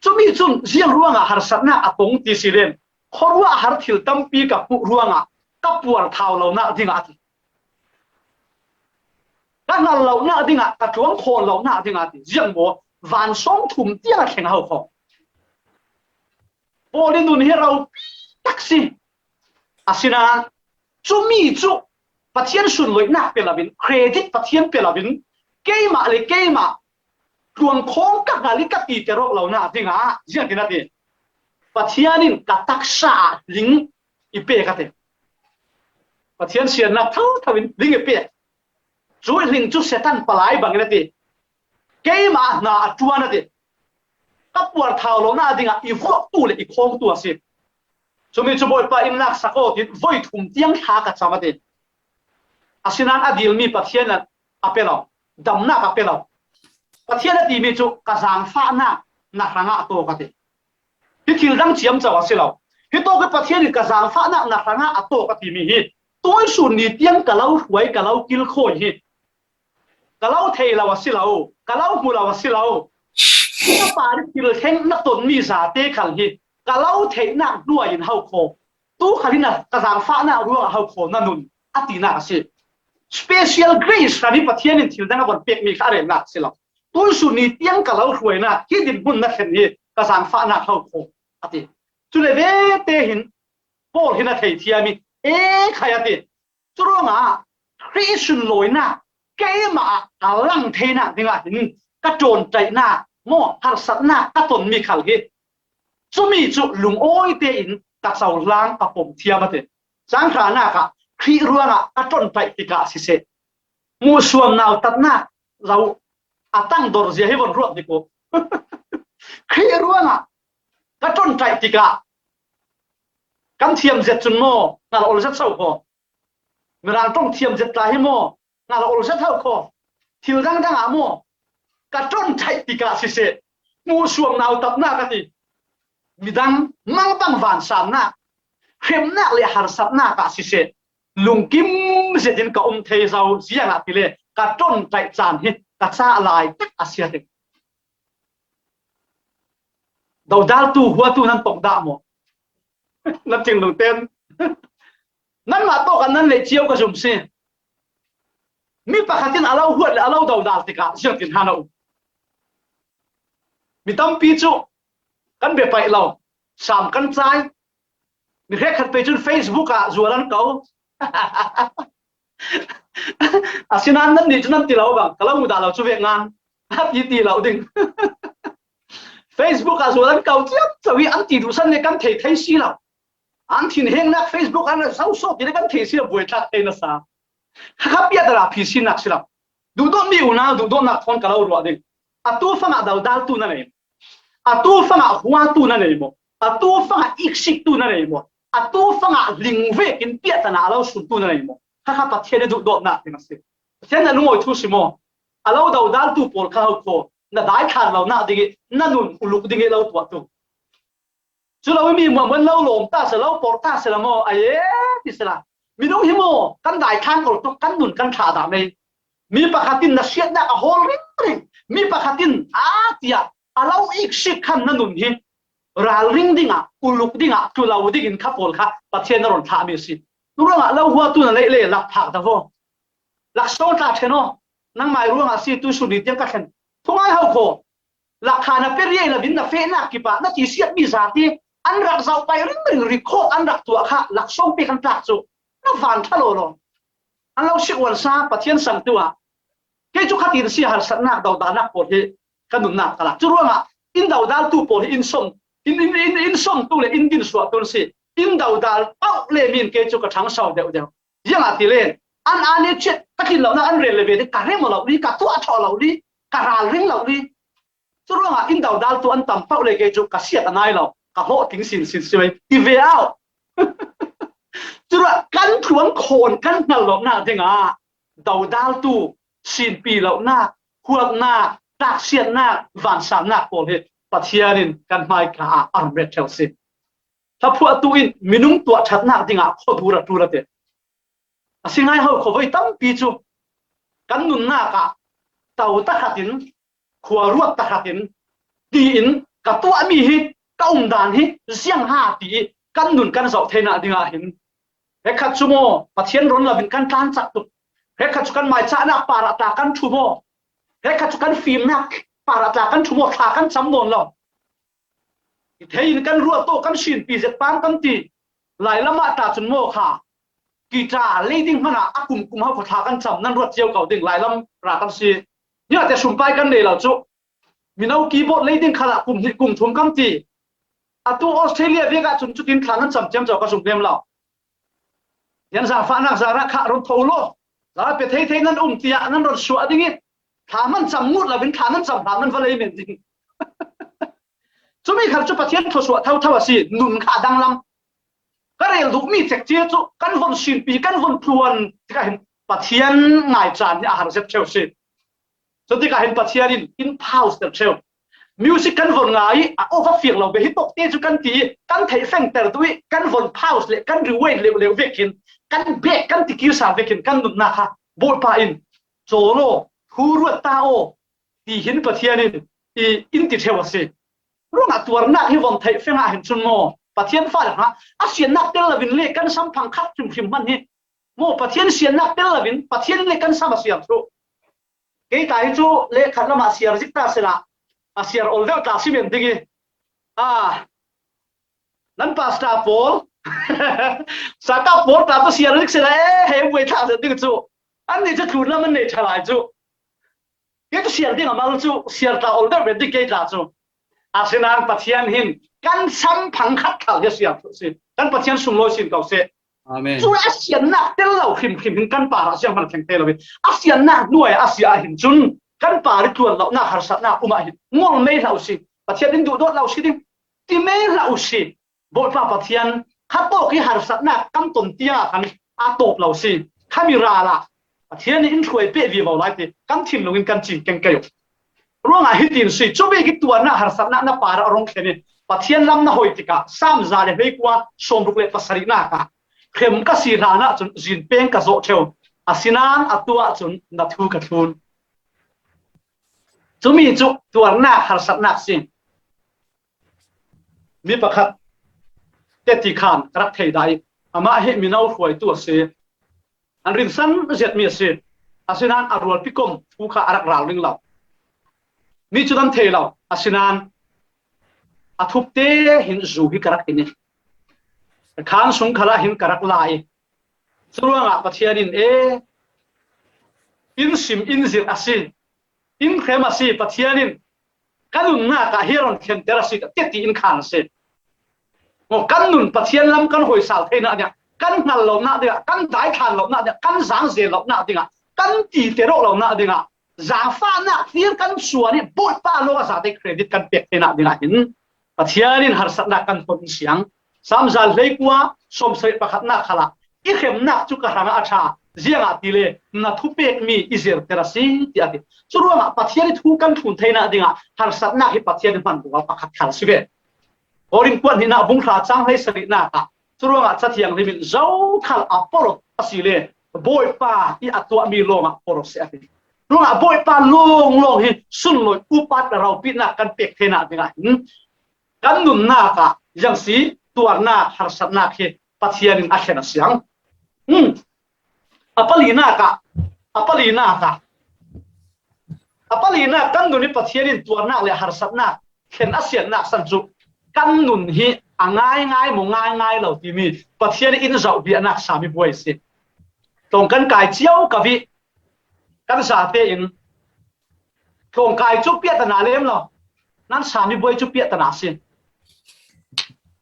Cumi cun ziang ruangah harsatnak a tong ti si len, khuaruahhar thil tampi ka hmuh ruangah ka puarthau lonak dingah a ti. Ka hngal lonak dingah, ka tluang khawn lonak dingah a ti. Ziang maw, van sawm thum tiang a thleng a ho kho. Paul i nun hi ropi tak si. Asinain cumi cu Pathian sunloihnak pe loin, credit Pathian pe loin, keimah le keimah tluang khawng ka hngal i ka ti te rawk lonak dingah ziang tin a ti. Pathian in ka taksa ah hling i pek a ti. Pathian siarnak thotho in hling i pek. Cu hling cu Satan palai bangin a ti. Keimah hna a ṭuan a ti. Ka puarthau lonak dingah i vuaktu le i khawngtu a si. Cumi cu Bawipa in laksak aw tin voi thum tiang thla ka cam a ti. Asinain a dilmi Pathian a pe lo, damnak a pe lo. Pathian a timi cu ka zaangfahnak na hrangah a tawk a ti. Hi thil dang ciamco a si lo. Hi tawk i Pathian in ka zaangfahnak na hrangah a tawk a timi hi Tuisun ni tiang ka lo hruai, ka lo kilkhawi hi. Ka lo thei lo a si lo, ka lo hmu lo a si lo. Ka pa ri thil thleng na ton mi zate khal hi ka lo theihnak hnuaiin hau khaw. Tu khal hin a ka zaangfahnak ruangah hau khaw na nun a tinak a si. Special grace kha ni Pathian in thil dang a von pek mi kha a relnak a si lo. Tuisun ni tiang ka lo hruainak hi dinhmun na thlen hi ka zaangfahnak hau khaw a ti. Cule vete hin Paul hin a thei thiam i, e khai a ti. Curuangah Khrih sunlawinak keimah ah a lang theinak dingah hin ka ṭawnṭaihnak maw, harsatnak ka ton mi khal hi. Cumi cu lungawi tein ka cohlang ka pom thiam a ti. Cang hranak ah Khrih ruangah ka ṭawnṭaih tikah siseh, muhsuam nautatnak zo a tang dor zia hi von ruat dik uh. Khrih ruangah ka ṭawnṭaih tikah kan thiam zet cun maw, hngal ol zet so khaw. Mirang ṭong thiam zet tla hi maw, hngal ol zet hau khaw. Thil dangdang ah maw, ka ṭawnṭaih tikah siseh, muhsuam nautatnak a ti. Midang mangbang vansamnak, hremnak le harsatnak ah siseh, lungkim zetin ka um thei zo, ziangahtile ka ṭawnṭaih caan hi ka cah lai tak a si a ti. Dodaltu, huatu nan tong dah maw? Nan thinlung ten nanmah tawk ah nan lei cio ka zum si. Mi pakhat in a lo huat le a lo dodal tikah ziangtin han a um. Mi tampi cu kan bia paih lo, sam kan cai. Mi hrekkhat pei cun Facebook ah zual an ko. Asinain nannih cu nan ti lo bang, ka lo mudah lo cu vek ngan, a ti ti lo ding. Facebook ah zual an ko ciamco hi an ti duhsan le kan thei thei si lo. An thinhengnak Facebook an so sawh ti le kan thei si lo, buaithlak thei nasa. Kha kha piahtara phi sinak si lo. Duhdawtmi unau duhdawtnak thawn ka lo ruah ding. Atu fangah dodaltu na nei maw? Atu fangah huatu na nei maw? Atu fangah iksiktu na nei maw? Atu fangah hling vekin piahtana a lo suntu na nei maw? Kha kha Pathian i duhdawtnak ding a si. Pathian na lungawi thu si maw? A lo dodaltu pawl kha ho khaw, na daithlan lonak ding i na nun uluk ding i lo tuahtu. Cu lo mi muahmuah lo lawm ta seh, lo porh ta seh la maw, a ye ti seh la. Minung hi maw, kan daithlan ol tuk, kan nun kan thlah dah mei. Mi pakhat in na siatnak a hawl ringring. Mi pakhat in a tiah a lo iksik khan na nun hi ralring dingah, uluk dingah, tlu lo dingin kha pawl kha Pathian na rawn thlahmi a si. Curuangah lo huatu na leih le lak phak ta vaw. Laksawng tla ṭhen aw. Nangmai ruangah si tuisun ni tiang ka thlen. Thungai ho khaw. Lakha na pe riai lo in na fehnak kipah na ti siatmi zate an rak zoh paih ringring, record an rak tuah kha laksawng pe kan tlak cu na van ṭha lawlaw. An lo sik uan sa Pathian sangtu ah kei cu khatin si harsatnak dodalnak pawl hi ka nunnak ka lak. Curuangah in dodaltu pawl hi in som, in, in, in, in somtu le in dinsuahtu an si. In dodal paoh le min kei cu ka ṭhangso deuh deuh. Ziangahtile an aa ne chiat ka tlin lonak an rel le ve te ka rem lo li, ka tuah ṭhawh lo li, ka ralring lo li. Curuangah in dodaltu an tam paoh le kei cu ka siat a nai lo, ka hlawhtling sinsin si ve ti ve au. Curuah kan tluang khawn kan hngal lonak dingah dodaltu sinpi lonak, huatnak, taksiatnak, vansamnak pawl hi Pathian in kan hmaika ah a run ret ṭheu si. Thlaphuahtu in minung tuah ṭhatnak dingah khuadur a ṭul a ti. A si ngai ho khaw voi tampi cu kan nunnak ah to tahratin, khuaruat tahratin tiin ka tuahmi hi, ka umdan hi ziang ha ti i kan nun kan zoh theinak dingah hin hrekkhat cu maw Pathian ron lovin kan tlan cak tuk. Hrekkhat cu kan maicahnak parah tla kan ṭhu maw? Hrekkhat cu kan fimnak parah tla kan ṭhu maw? Thla kan cam nawn lo. I thei in kan ruat tawh kan sinpi zet pam kan ti. Lailam ah ta cun maw kha, guitar lei ding hmanah a kum kum ho kha thla kan cam, nan ruat cio ko ding, lailam ra kan si. Niah te sumpai kan nei lo cu, mino keyboard lei ding khalah kum hnih kum thum kan ti. Atu Australia vek ah cun cutin thla nan cam ciamco ka zumh lem lo. Yan zaangfahnak zarah kha run tho law, za pe thei thei nan um tiah nan run suah ding i, thla man cam ngut lo in thla nan cam hlan nan va lei men ding. Cumi khal cu Pathian thluasuah thotho a si, nun kha a danglam. Ka rel duhmi cekci cu kan von sinpi, kan von tluan tikah hin Pathian ngaican hi a har zet ṭheu si. Cutikah hin Pathian in in pause tel ṭheu. Music kan von ngai i, a aw va fiang lo ve hi tawk te chu kan ti i, kan theih fengter duh i, kan von pause le kan rewind leuh leuh vekin, kan back kan ti kir sa vekin kan nunna kha Bawipa in, "Chawl aw, thu ruat ta aw," ti hin Pathian in i in ti theu a si. Ruangah tuarnak hi von theih fengah hin cun maw, Pathian fa le hna a siannak tel lovin le kan sam phang khat hrimhrim hman hi maw, Pathian siannak tel lovin Pathian le kan sam a siar chu. Kei ta hi cu le khat lamah siar zik ta sila, a siar ol deuh ta si men ding i, a, nan pasta pawl, saka pawl ta tu siar zik sila, e, he buai thla ding cu, an ni cu tlun lam an nei thalai cu. Kei cu siar ding a mal cu, siar tla ol deuh ve ding kei tla cu. Asinain Pathian hin kan sam phang khat khal hi a siar thu si. Kan Pathian sunglawi sin ko seh. Amen. Cu a siannak tel lo hrimhrim hin kan parah sianghman thleng te lo hi. A siannak hnuai a si ah hin cun kan par i tuan lonak harsatnak um ah hin ngol mei hlah u si. Pathian in duhdawt lo si ding. Ti mei hlah u si. Bawipa Pathian kha tawk i harsatnak kan ton tiang ah khan a tawp lo si. Khami ral ah Pathian in hruai peh vivo lai ti kan thinlung in kan cing keng kei uh. Ruangah hitin si, cumi ki tuarnak harsatnak na par a rong thlen i Pathian lam na hoi tikah Sam za le hleikua sawmruk le pasarihnak ah, "Hrem ka si hlan ah cun zin peng ka zawh theu, asinain atu ah cun na thu ka thlun." Cumi cu tuarnak harsatnak si. Mi pakhat teti khan ka rak thei dah i, amah hi mino hruaitu a si. An rinsan ziatmi a si. Asinain a rualpi kom thu kha a rak rau ning lo. Mi cu nan thei lo. Asinain a thup te hin zu hi ka rak in i, khan sung khalah hin ka rak la i, curuangah Pathian in, e, in sim in zirh a si. In hrem a si, Pathian in ka nunnak ah hi a ron thlenter a si, ka ti in khan a si. Maw, kan nun Pathian lam kan hoisal theinak dingah, kan hngal lonak dingah, kan daithlan lonak dingah, kan zangzel lonak dingah, kan tite rawh lonak dingah, zaangfahnak fir kan suan i Bawipa lawng a zate credit kan pek theinak dingah hin Pathian in harsatnak kan ton siang. Sam za hleikua sawmsarih pakhatnak khalah, "I hremnak cu ka hrangah a ṭha, ziangahtile na thupekmi i zirter a si," tiah a ti. Curuangah Pathian i thu kan thlun theinak dingah harsatnak hi Pathian i hmanrua pakhat khal si ve. Korin kuat hnihnak bung hra cang hleisarihnak ah, curuangah Cathiang hlim in zokhal a porot a si le Bawipa i a tuahmi lawngah porot si a ti. Curuangah Bawipa lawnglawng hi sunlawi upat le ropinak kan pek theinak dingah hin kan nunnak ah ziang si, tuarnak harsatnak hi Pathian in a thlen a siang. Hmm. A palinak ah, a palinak ah, a palinak kan nun i Pathian in tuarnak le harsatnak thlen a siannak san cu kan nun hi a ngaingai maw ngaingai lo timi Pathian in zoh biaknak Sami buai si. Tlawng kan kai cio ka vih, kan zate in tlawngkai cu piahtana lem lo, nan Sami buai cu piahtana si.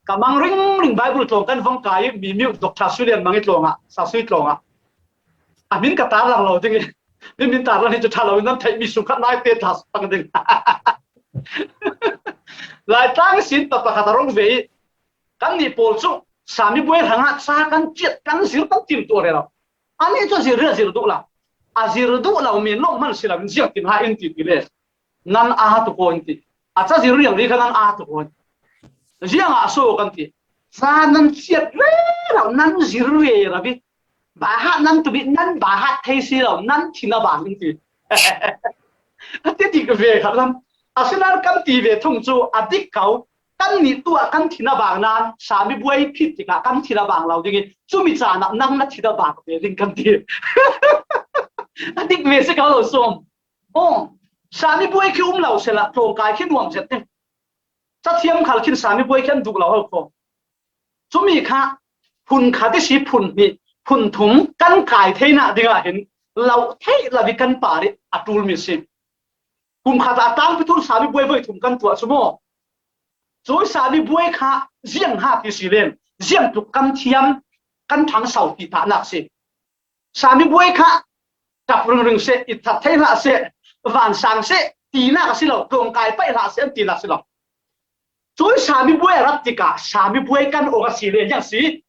Ka mang ringring Bible tlawng kan vong kai i, mi miu Doctor Sulian Mang i tlawngah, Sasui tlawngah. A min ka tarlang lo ding i, mi min tarlang hi cu ṭha lo in nan theih mi sung khat lai te ṭha pang ding. Laitlang sin pa pakhat a rong ve i, kan nih pawl cu Sami buai hrangah ca kan ciat, kan zir, kan timtuah rero. Anih cu a zir, a zir duh lo. A zir duh lo mi lawng hman si lo in ziang tin ha in ti ti le. Nan aa tuk aw in ti. A ca zir riang ri kha nan aa tuk aw in. Ziangah a so kan ti. Ca nan ciat rero, nan zir rero i. Bahat nan tum i, nan bahat thei si lo, nan thin a bang in ti. A ti ti ve khat lam. Asinain kan ti ve thung cu a dik ko. Kan nih tu ah kan thin a bang nan, Sami buai phit tikah kan thin a bang lo ding i, cumi caan ah nang na thin a bang ve ding kan ti. A dik ve si ko lo sawm. Aw, Sami buai khi um lo sela, tlawngkai khi nuam zet ding. Cathiam khal khin Sami buai khi an duh lo ho ko. Cumi kha phun khat i si, phun hnih, phun thum kan kai theinak dingah hin lo theih lo i kan par i a ṭul mi si. Kum khat ah a tangpi thum Sami buai voi thum kan tuah cu maw? Cui Sami buai kha ziang ha ti si len, ziang tluk kan thiam, kan ṭhangso ti tahnak si. Sami buai kha ṭap ringring seh, i that thei hlah seh, vansang seh, tinak a si lo, tlawngkai paih hlah seh, an tinak si lo. Cui Sami buai a rat tikah Sami buai kan ong a si le, ziang si,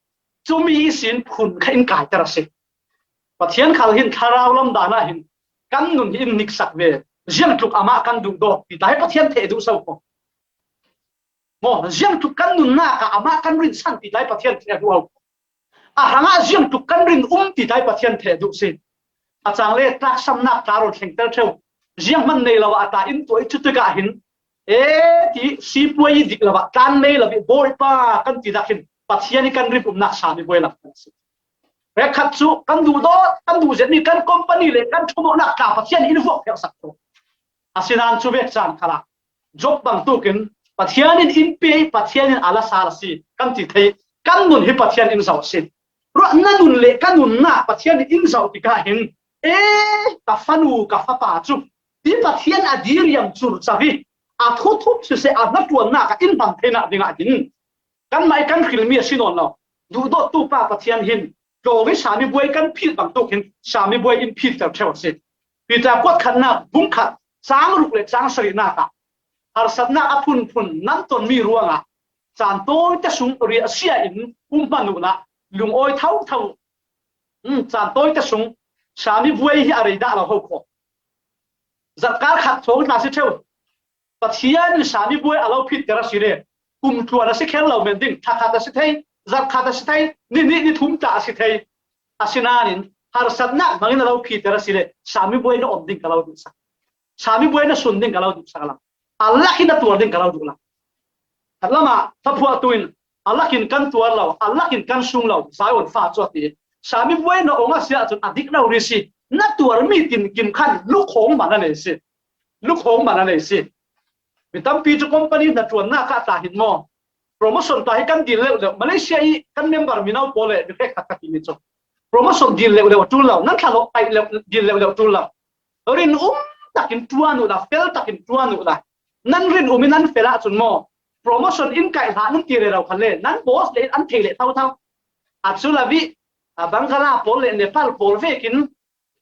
cumi ihsin phun kha in kaiter a si. Pathian khal hin thlarau lam dan ah hin kan nun hi in hniksak ve. Ziangtluk amah kan duhdawt ti ta hi Pathian theh duh so ko. Maw, ziangtluk kan nunnak ah amah kan rinsan ti ta hi Pathian theh duh ho ko. A hrangah ziangtluk kan rin um ti ta hi Pathian theh duh si. A cang le tlaksamnak tla rawn thlengtel ṭheu. Zianghman nei lo ah a tla in tuah i cu tikah hin e ti sipuai i dik lo ah tlan nei lo i Bawipa kan ti dak hin Pathian i kan rin umnak Sami buai lam kan si. Hrekkhat cu kan duhdawt, kan duh zetmi kan company le kan ṭhumawknak tla Pathian in vuak phel sak ṭheu. Asinain cu vek caan khalah Job bangtukin Pathian in in pe, Pathian in a la sal a si kan ti thei. Kan nun hi Pathian in zoh a si. Ruah na nun le ka nunnak Pathian in in zoh tikah hin, e, ka fanu, ka fapa cu hi Pathian a diriam curcavi a thuthup siseh a hnaṭuannak a in hman theinak dingah hin kanmah i kan hrilmi a si nawn lo. Duhdawttu pa Pathian hin tlawng i Sami buai kan philh bangtuk hin Sami buai in philhter ṭheu a si. Peter kuat khatnak bung khat cang ruk le cang sarihnak ah harsatnak a phunphun nan tonmi ruangah caan tawite sung riahsia in um hman uhla lungawi thotho, um, caan tawite sung Sami buai hi a rei dah lo ho khaw. Zarhkal khat thawng hna si ṭheu. Pathian in Sami buai a lo philhter a si le kum tluan a si kher lo men ding, thla khat a si thei, zarh khat a si thei, ni hnih ni thum tla a si thei. Asinain harsatnak hmangin a lo philhter a si le Sami buai na om ding ka lo duhsak. Sami buai na sun ding ka lo duhsak a lam. A lakin a tuar ding ka lo duh lam. Khat lamah thaphuahtu in a lakin kan tuar lo, a lakin kan sung lo, Zion fa cu a ti. Sami buai na ong a si ahcun a dik lo rih si. Na tuarmi tinkim khan lukhawng man a nei si. Lukhawng man a nei si. Mi tampi cu company hnaṭuannak ah tla hin maw, promotion tla hi kan dil leuh leuh. Malaysia i kan member mino pawl le mi hrekkhat ka timi cu promotion dil leuh leuh a ṭul lo, nan thlalawh kaih leuh, dil leuh leuh a ṭul lo. Rinum takin ṭuan uhla, fel takin ṭuan uhla. Nan rinum i nan fel ahcun maw, promotion in kaih hlah nan ti rero khan le nan boss le in an thei leh thotho. A cu lo vih, a Bangla pawl le Nepal pawl vekin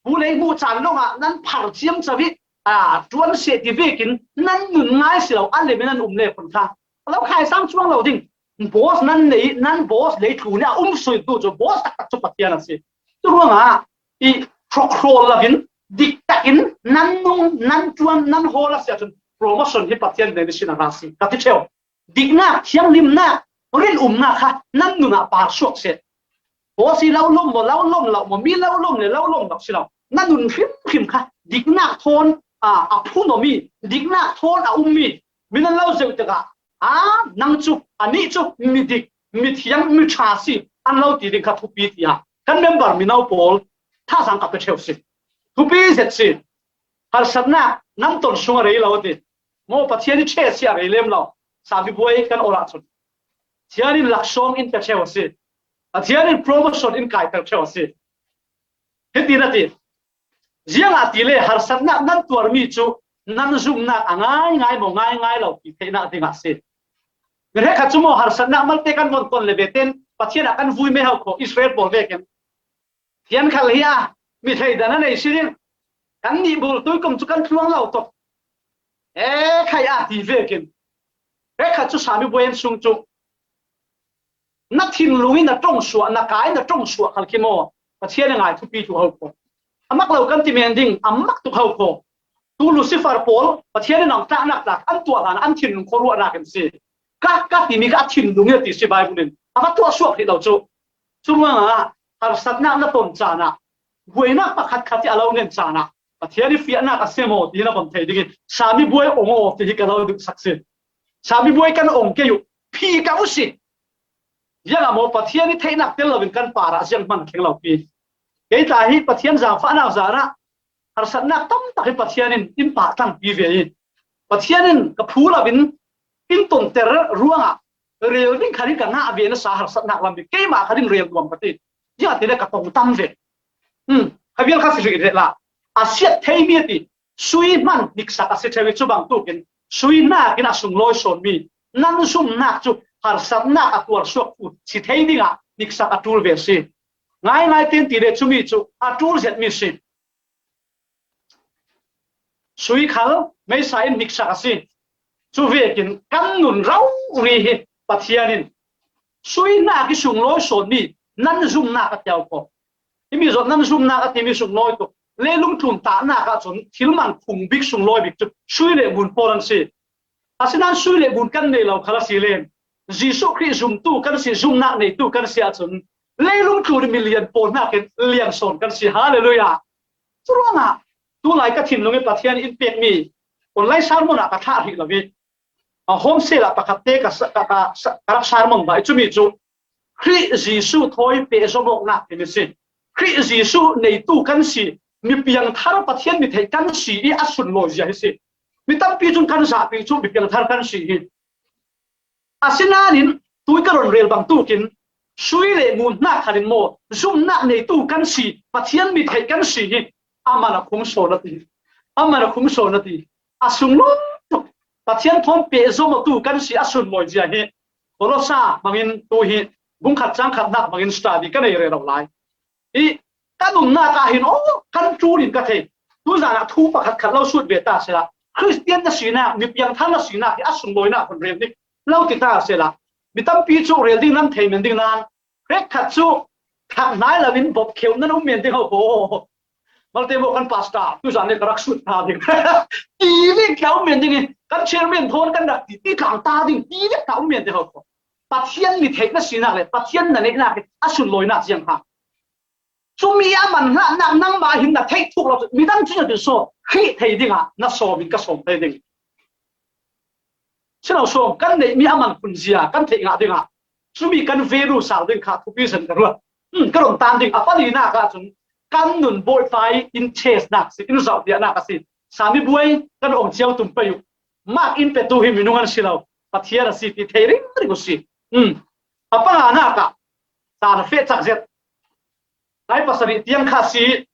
pu lei hmuh caan lawngah nan phar ciamco i, a, ṭuan seh ti vekin nan nun ngai si lo, a lem i nan um le khun kha a lo khaisang cuang lo ding. Boss nan nei, nan boss lei tlu nih a um sui tu cu boss taktak cu Pathian a si. Cu ruangah i hrawkhrawl loin dik takin nan nung, nan ṭuan, nan hawl a si ahcun promotion hi Pathian nei sin a ra si ka ti ṭheu. Diknak, thianghlimnak, rinumnak kha nan nunah par suak seh. Boss i lo lawm maw, lo lawm lo maw, mi lo lawm le lo lawm lo si lo. Na nun hrimhrim kha diknak thawn a, a phun awmi, diknak thawn a ummi, mi nan lo zeuh tikah, a, nang cu, anih cu mi dik, mi thiang, mi ṭha si, an lo ti ding kha thupi tiah kan member mino pawl thazaang ka pe ṭheu si. Thupi zet si. Harsatnak nan ton sung a rei lo a ti. Maw Pathian i ṭheh si a rei lem lo. Sami buai kan orh ahcun Pathian in laksawng in pe ṭheu a si. Pathian in promotion in kaiter ṭheu a si. Hitin a ti. Ziangahtile harsatnak nan tuarmi cu nan zumnak a ngaingai maw ngaingai lo ti theihnak dingah a si. Mi hrekkhat cu maw harsatnak malte kan von ton le ve tein Pathian ah kan vui mai ho kho Israel pawl vekin. Thian khal hi a mi thleidan a nei si ding. Kan nih bul tui kum cu kan tluang lo tuk. E khai a ti vekin. Hrekkhat cu Sami buai an sung cu na thinlung in na ṭong suah, na kai na ṭong suah khal khi maw Pathian a ngai thupi tu ho ko. A mak lo kan ti men ding, a mak tuk ho ko. Tu Lucifer pawl Pathian in an tlaknak tlak an tuah hlan an thinlung khuaruahnak in si. Ka, ka timi kha a thinlung in a ti si Bible in. A va tuah suak hrih lo cu. Cumangah harsatnak na ton caan ah buainak pakhat khat i a lo nen caan ah Pathian i fiahnak a si maw ti na von thei dingin Sami buai ong aw ti hi ka lo duhsak si. Sami buai kan ong kei uh phi ka u si. Ziangah maw Pathian i theihnak tel loin kan parah zianghman kheng lo pi. Kei tla hi Pathian zaangfahnak zan ah harsatnak tamtak hi Pathian in in pah tlangpi ve i Pathian in ka phu loin in tonter ruangah rel ding khan in ka ngah ve nasa harsatnak lam hi keimah khan in rel nuam ka ti. Ziangahtile ka tong tam ve. Hmm, kha vial kha si rih reh la. A siat theimi a ti. Sui hman niksak a si ṭheu i cu bangtukin sui hnakin a sunglawi sawnmi nan zumnak cu harsatnak a tuar suak u si thei dingah niksak a ṭul ve si. Ngaingai tein ti le cumi cu a ṭul zetmi si. Sui khal meisa in niksak a si. Cu vekin kan nun rori hi Pathian in sui hnak i sunglawi sawnmi nan zumnak a tiau ko. Himi zawh nan zumnak a timi sunglawi tuk. Leilung tlun tahnak ahcun thil man phung bik sunglawi bik cu sui le ngun pawl an si. Asinain sui le ngun kan nei lo khal a si len, Jesuh Khrih zumtu kan si, zumnak neitu kan si ahcun leilung tlun milian pawl hnakin liangsawn kan si. Hallelujah! Curuangah tulai ka thinlung i Pathian in pekmi online sermon ah ka thlah hrih lo i, a, home cell ah pakhat te ka sa-, ka, ka, sa-, ka rak sermon dah i, cumi cu Khrih Jesuh thawi pehzom awknak timi si. Khrih Jesuh neitu kan si, mi piangthar Pathian mi theih kan si i a sunlawi zia hi si. Mi tampi cun kan zahpi cu mi piangthar kan si hi. Asinain tui ka ron rel bang tukin sui le ngun hna khalin maw, zumnak neitu kan si, Pathian mi theih kan si hi. Amah na khung sawn a ti. Amah na khung sawn a ti. A sunglawi tuk Pathian thawn pehzom awtu kan si a sunlawi zia hi. Kolosa bangin tu hi bung khat cang khat nak bangin study ka nei rero lai. I ka nunnak ah hin, aw, kan ṭul in ka thei. Tuzan ah thu pakhat khat lo sut ve ta sela, Khristian na sinak, mi piangthar na sinak hi a sunglawinak hun rel dik lo ti ta sela, mi tampi cu rel ding nan thei men ding nan, hrekkhat cu thak hnai lo in bawp kheu nan um men ding ho ko. Malte maw kan pastor, tuzan nih ka rak sut hna ding. Ti vek tla um men ding i, kan chairman thawn kan rak ti, ti tlang ta ding, ti vek tla um men ding ho ko. Pathian mi theih na sinak le Pathian na neihnak hi a sunlawinak ziang kha. Cumi a man hlah nak nangmah hin na theih thuk lo, midang cu na ti saw, Khrih thei dingah na sawm in ka sawm thei ding. Sino sawm kan neihmi a man khun zia kan theih ngah dingah cumi kan value sal ding kha thupi zan ka ruat. Hmm, ka ron tan ding a palinak ahcun kan nun Bawipa i in chase nak si, in zoh tiahnak a si. Sami buai kan ong cio tum pei uh. Mak in petu hi minung an si lo, Pathian a si ti thei ringring uh si. Hmm. A panganak ah caan a feh cak zet. Ai pasarih tiang kha si,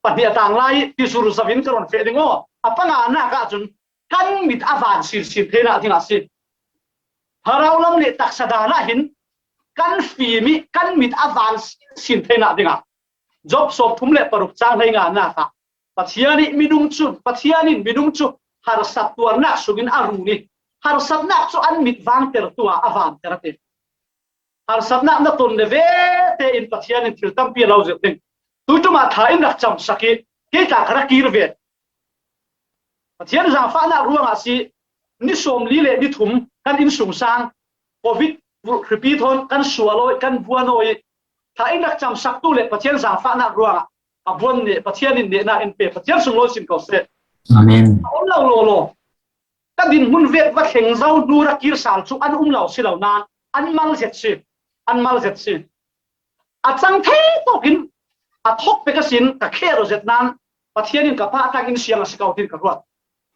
pahnih a tang lai ti sur zavin ka ron feh ding aw. A panganak ahcun kan mit a van sinsin theinak dingah si. Thlarau lam le taksa dan ah hin kan fim i kan mit a van sinsin theinak dingah Job sawm thum le paruk cang hlei nganak ah Pathian i minung cu, Pathian in minung cu harsat tuarnak sungin a run i harsatnak cu an mit vangtertu ah a vanter a ti. Harsatnak na ton le ve tein Pathian in thil tampi a lo zirh ding. Tuiṭum ah thla in rak camsak i kei tla ka rak kir ve. Pathian zaangfahnak ruangah si, ni sawmli le ni thum kan innsungsang, covid hripi thawn kan sual aw i, kan buan aw i, thla in rak camsaktu le Pathian zaangfahnak ruangah a buan nih, Pathian in nehnak in pe, Pathian sunglawi sin ko seh. Amen. A om lo law law. Ka dinhmun vek va thleng zo hnu rak kir sal cu an um lo si lo nain an mal zet si, an mal zet si. A cang thei tawkin a thawk pek a sin ka kher aw zet nain Pathian in ka pah tang in siang a si ko tin ka ruat.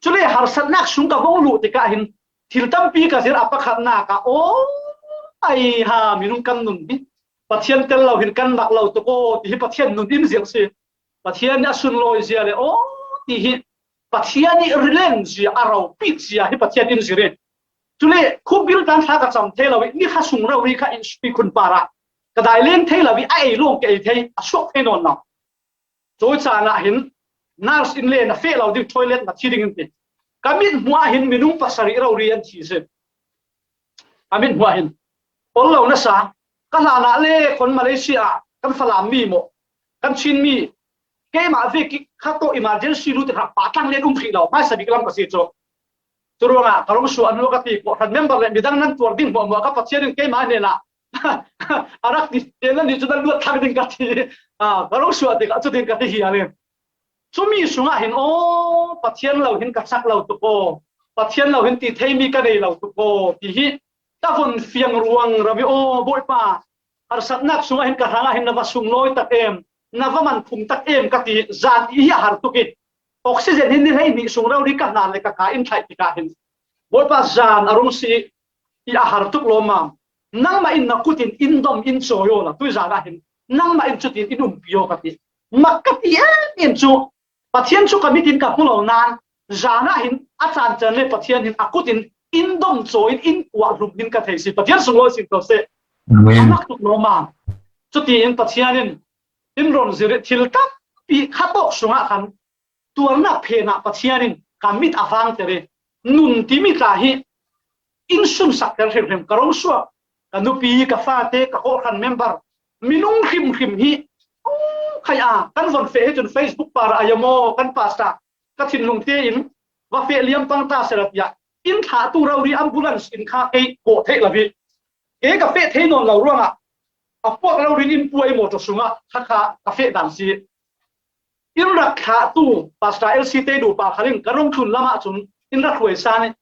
Cule harsatnak sung ka vong luh tikah hin thil tampi ka zir a pakhatnak ah, aw, ai ha, minung kan nun hi Pathian tel lo hin kan mak lo tuk aw, ti hi Pathian nun in zir si. Pathian nih a sunlawi zia le aw, ti hi Pathian nih rilen zia, a ropit zia hi Pathian in zir i. Cule khubil tan thla ka cam thei lo i, ni kha sung rori kha in sui khun par ah ka dai len thei lo i, a ei lawng ka ei thei, a suak thei nawn lo. Cawi caan ah hin nurse in le na feh lo ding, toilet na thi ding in ti. Ka mit hmuah hin minung pasarih rori an thi si. Ka mit hmuah hin. Ol lo nasa, ka hlan ah le kon Malaysia ah kan Falam mi maw, kan Chin mi, keimah vek i kha tawh emergency lut i rak pah tlang len um hrih lo, hmaisa bik lam ka si cu. Curuangah ka rung suah hnu ka ti, kawhhran member le midang nan tuar ding hmuahhmuah kha Pathian in keimah hnenah a rak ti, te nan nih cu nan luat thlang ding ka ti. Ah, ka rung suah tikah cutin ka ti hi a len. Cumi sungah hin, aw, Pathian lo hin ka chak lo tuk aw, Pathian lo hin ti theimi ka nei lo tuk aw, ti hi ka von fiang ruang ram i, aw, Bawipa, harsatnak sungah hin ka hrangah hin na va sunglawi tak em, na va man phum tak em ka ti, zan i hi a har tuk i, oxygen hin ni hleihnih sung rori ka hnan le ka ka in thlaih tikah hin, Bawipa, zan a rung si i a har tuk lawmmam. Nangmah in na kut in in dom in cawi aw la, tui zan ah hin nangmah in cutin in umpi aw ka ti. Mak ka ti em em cu Pathian cu ka mit in ka hmu lo nain, zan ah hin a caan can le Pathian hin a kut in in dom cawi in, in kuah hlum hin ka thei si. Pathian sunglawi sin ko seh. Amen. A mak tuk lawmmam. Cutiin Pathian in in ron zir i thil tampi kha tawk sungah khan tuarnak phen ah Pathian in ka mit a vangter i, nun timi tla hi in sunsak ter hrimhrim, ka rung suak, ka nupi, ka fate, ka kawhhran member, minung hrimhrim hi Khai a kan von feh hi cun Facebook par a yam aw, kan pastor ka thinlung tein va feh liam pang ta seh la tiah inn thlahtu rori ambulance in kha kei kawh theih lo hi. Kei ka feh thei nawn lo ruangah a puak rori in puai mawṭaw sungah kha kha ka feh dan si. In rak thlahtu Pastor L C te nupa khal in ka rung tlun lamah cun in rak hruai sa nih.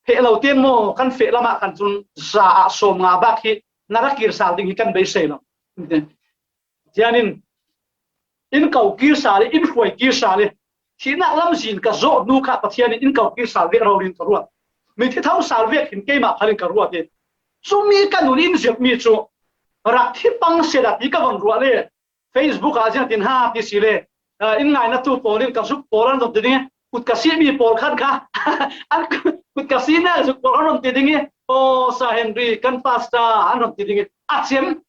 Feh lo tiang maw kan feh lamah khan cun za ah sawm nga bak hi na rak kir sal ding hi kan beisei lo. Tianin in ko kir sal i, in hruai kir sal i, thihnak lamzin ka zawh hnu kha Pathian in in ko kir sal vek rori in ka ruat. Mithi tho sal vek hin keimah khal in ka ruat i. Cumi ka nun in zirhmi cu rak thi pang seh la ti ka von ruah le. Facebook ah ziangtin ha ti si le, ah, in ngainatu pawl in ka zuk pawl an run ti ding i, kut ka simi pawl khan kha, an kut ka sinak zuk pawl an run ti ding i, aw, Sa Henry, kan pastor an run ti ding i, a cem,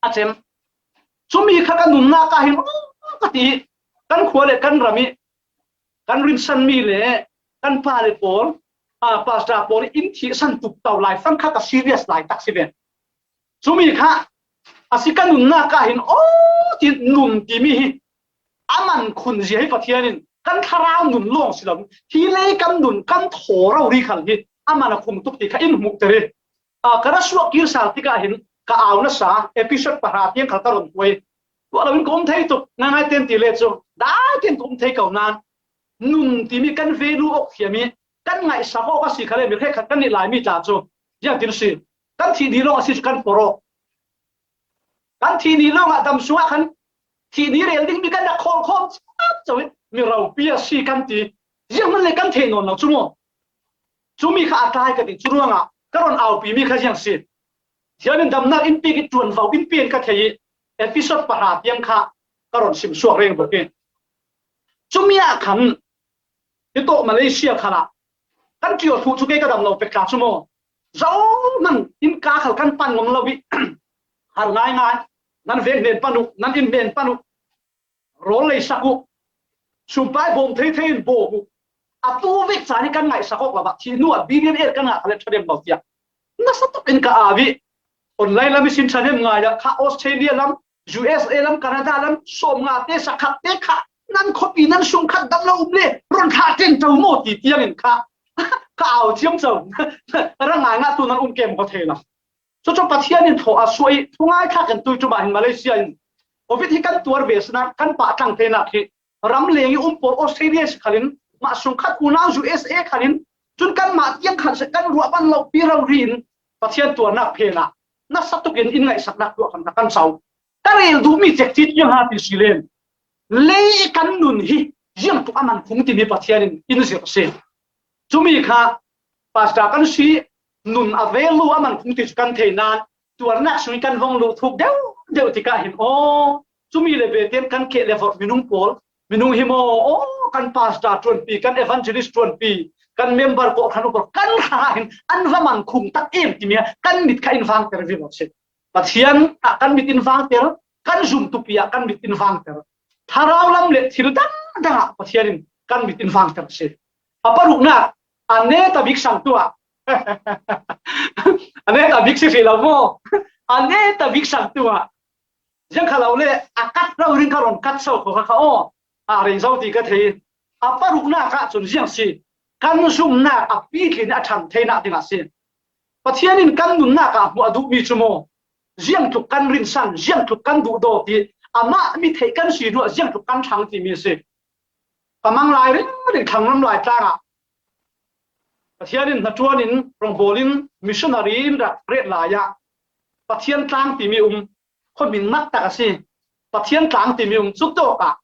a cem. Cumi kha ka nunnak ah hin, aw, ka ti i, kan khua le kan ram i, kan rinsanmi le kan pa le pawl, ah, pastor pawl in thihsan tuk to lai fang kha ka serious lai tak si ve. Cumi kha a si ka nunnak ah hin aw ti nun timi hi a man khun zia hi Pathian in kan thlarau nun lawng si lo. Hi lei kan nun kan thaw rori khal hi a man a khum tuk ti kha in hmuhter i. A, ka ra suak kir sal tikah hin ka au nasa episode pahra tiang khal ka run puai. Tuah lo in ka um thei tuk ngaingai ten ti le cu dai ten ka um thei ko nan nun timi kan value awk thiam i kan ngaihsak awk a si khal le mi hrekkhat kan nih lai mi tla cu ziangtin si. Kan thih ni lawng a si cu kan por aw. Kan thih ni lawng ah dam sungah khan thih ni rel ding mi kan rak khawl khawm cio i mi ropi a si kan ti. Zianghman le kan thei nawn lo cu maw? Cumi kha a tlai ka ti cu ruangah ka rawn aupi mi kha ziang si. Thian in damnak in pek i ṭuanvo in pian ka thei i episode pahra tiang kha ka rawn sim suak reng bawk i. Cumi ah khan Hi tawh Malaysia khalah kan ṭial thluh cu kei ka dam lo pek tla cu maw? Zohman innka khal kan pan ngam lo i har ngaingai, nan veng hnen pan uh, nan inn hnen pan uh, rawl lei sak uh, sumpai bawm thei thei in bawm uh. Atu vek caan hi kan ngaihsak awk lo ah thih hnu ah billionaire kan ngah kha le ṭha dem lo tiah nasa tuk in ka au i online lam i sin ṭha dem ngai ah kha Australia lam U S A lam, Canada lam, sawmnga te, sakhat te kha nan khuapi nan sungkhat dam lo um le, rawn thlah ṭen ṭo maw ti tiang in kha ka au thiam co. Ra ngai ngah tu nan um kem kho thei lo. Cucu Pathian in thawh a suah i thungai thlak in tui ṭum ah hin Malaysia in Covid hi kan tuar ve sinak kan pah tlang theinak hi ram leng i um pawl Australia si khalin mah sungkhat unau U S A khalin cun kanmah tiang khan se kan ruah ban lo pi rori in Pathian tuarnak phen ah nasa tukin in ngaihsaknak tuah khan kan sau. Ka rel duhmi cek ti tiang ha ti si len lei kan nun hi ziang tuk a man khung timi Pathian in in zirh a si. Cumi kha pastor kan si nun a vel lu a man khung ti cu kan thei nan tuarnak sung i kan vong luh thuk deuh deuh tikah hin aw cumi le ve tian kan keh le vorh minung pawl minung hi maw aw kan pastor ṭuanpi kan evangelist ṭuanpi kan member kawhhran upa kan hra hin an va man khung tak em timi kan mit kha in vangter vivo si. Pathian ah kan mit in vangter, kan zumtupi ah kan mit in vangter. Thlarau lam le thil dangdang ah Pathian in kan mit in vangter a si. A paruknak a neta bik sangtu ah a neta bik si hrih lo maw? A neta bik sangtu ah ziang kha lo le a kat rori in ka rawn kat so kho kha kha aw a rei zo ti ka thei. A paruknak ah cun ziang si kan zumnak a pitlin a ṭhan theinak dingah si. Pathian in kan nunnak ah hmuh a duhmi cu maw ziang tluk kan rinsan, ziang tluk kan duhdaw ti amah mi theih kan si hnuah ziang tluk kan thlang timi a si. Ka mang lai ringring thlangram lai tlangah Pathian in hnaṭuan in rawngbawl in missionary in rak ret lai ah Pathian tlang timi um khuamin mak tak a si. Pathian tlang timi um cuk tawk ah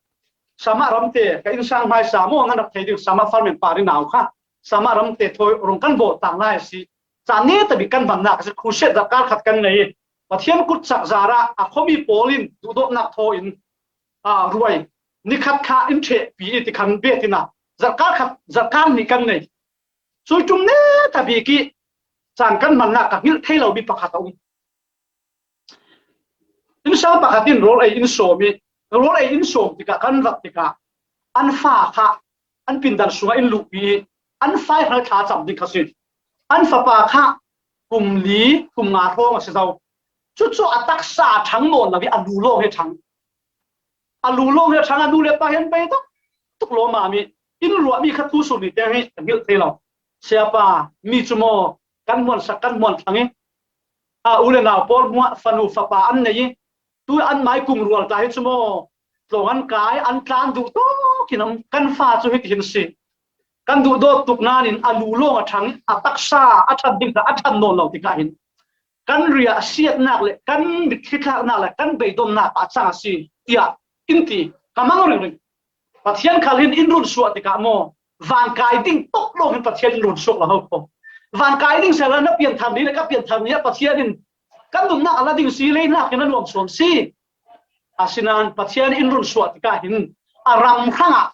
Sama ramte ka innsang hmaisa maw nan rak thei ding Sama farmen par in au kha Sama ramte thawi rung kan bawh tlang lai a si. Caan neta bik kan hmannak a si. Crusade zarhkar khat kan nei i Pathian kutsak zarah a khuami pawl in duhdawtnak thaw in aa ruai nikhat kha in ṭhehpi i tikhan bet in a zarhkar khat zarhkar hnih kan nei. Cui ṭum neta bik i caan kan hmannak ka hngilh thei lomi pakhat a um. Innsang pakhat in rawl ei in sawm i rawl ei in sawm tikah kan rak tikah an fa kha an pindan sungah in luhpi i an fa i hngal thla cam ding kha si. An fapa kha kum li kum nga hrawng a si zo. Cucu a taksa a ṭhang nawn lo hi a lu lawng hi a ṭhang. A lu lawng hi a ṭhang, a nu le pa hi an bei tuk tuk lawm a mi. In ruahmi kha thu sun ni te hi a hngilh thei lo. Siapa, mi cu maw kan hmuansak kan hmuan thlang i, a u le nau pawl hmuah fanu fapa an nei i, tu an mai kum rual ta hi cu maw tlawng an kai, an tlan duh tawk in an, kan fa cu hitihin si. Kan duh dawt tuk nain a lu lawng a ṭhang, a taksa a ṭhat ding kha a ṭhat nawn lo tikah hin kan riah siatnak le kan mitthli thlaknak le kan beidonnak ah a cang a si, tiah in ti ka mang ringring. Pathian khal hin in run suah tikah maw, van kai ding tuk lawng hin Pathian in run suak lo ho ko. Van kai ding sehla na pianthar ni le ka pianthar ni ah Pathian in kan nunnak a la ding si, leinak in a nuam sawn si. Asinain Pathian in run suah tikah hin a ram hrangah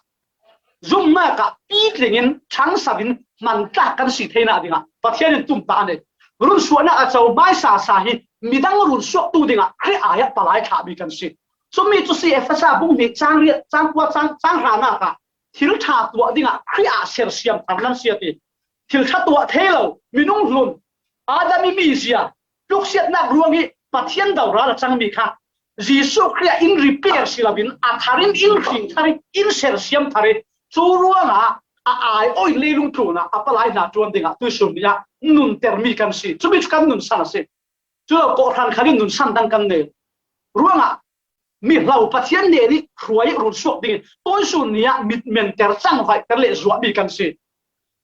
zumnak ah pitling in ṭhangso in hman tlak kan si theinak dingah Pathian in tumtah a nei. Run suahnak a co hmaisa sa hi midang run suaktu dingah Khrih ai ah palai thlahmi kan si. Cumi cu si Efesa bung hnih cang riat, cang kua, cang, cang hranak ah thil ṭha tuah dingah Khrih ah sersiam thar nan si a ti. Thil ṭha tuah thei lo, minung hlun, Adam i mizia, tluksiatnak ruang i Pathian doral a cangmi kha Jesuh Khrih ah in repair si loin a thar in in hring thar i, in sersiam thar i, cu ruangah a aiawh in leilung tlunah a palai hna ṭuan dingah tuisun ni ah nuntermi kan si. Cumi cu kan nunsan a si. Cu lo kawhhran khal in nunsan dang kan nei. Ruangah mihlo Pathian nen i hruai run suak ding i tuisun ni ah mitmenter cangvaihter le zuahmi kan si.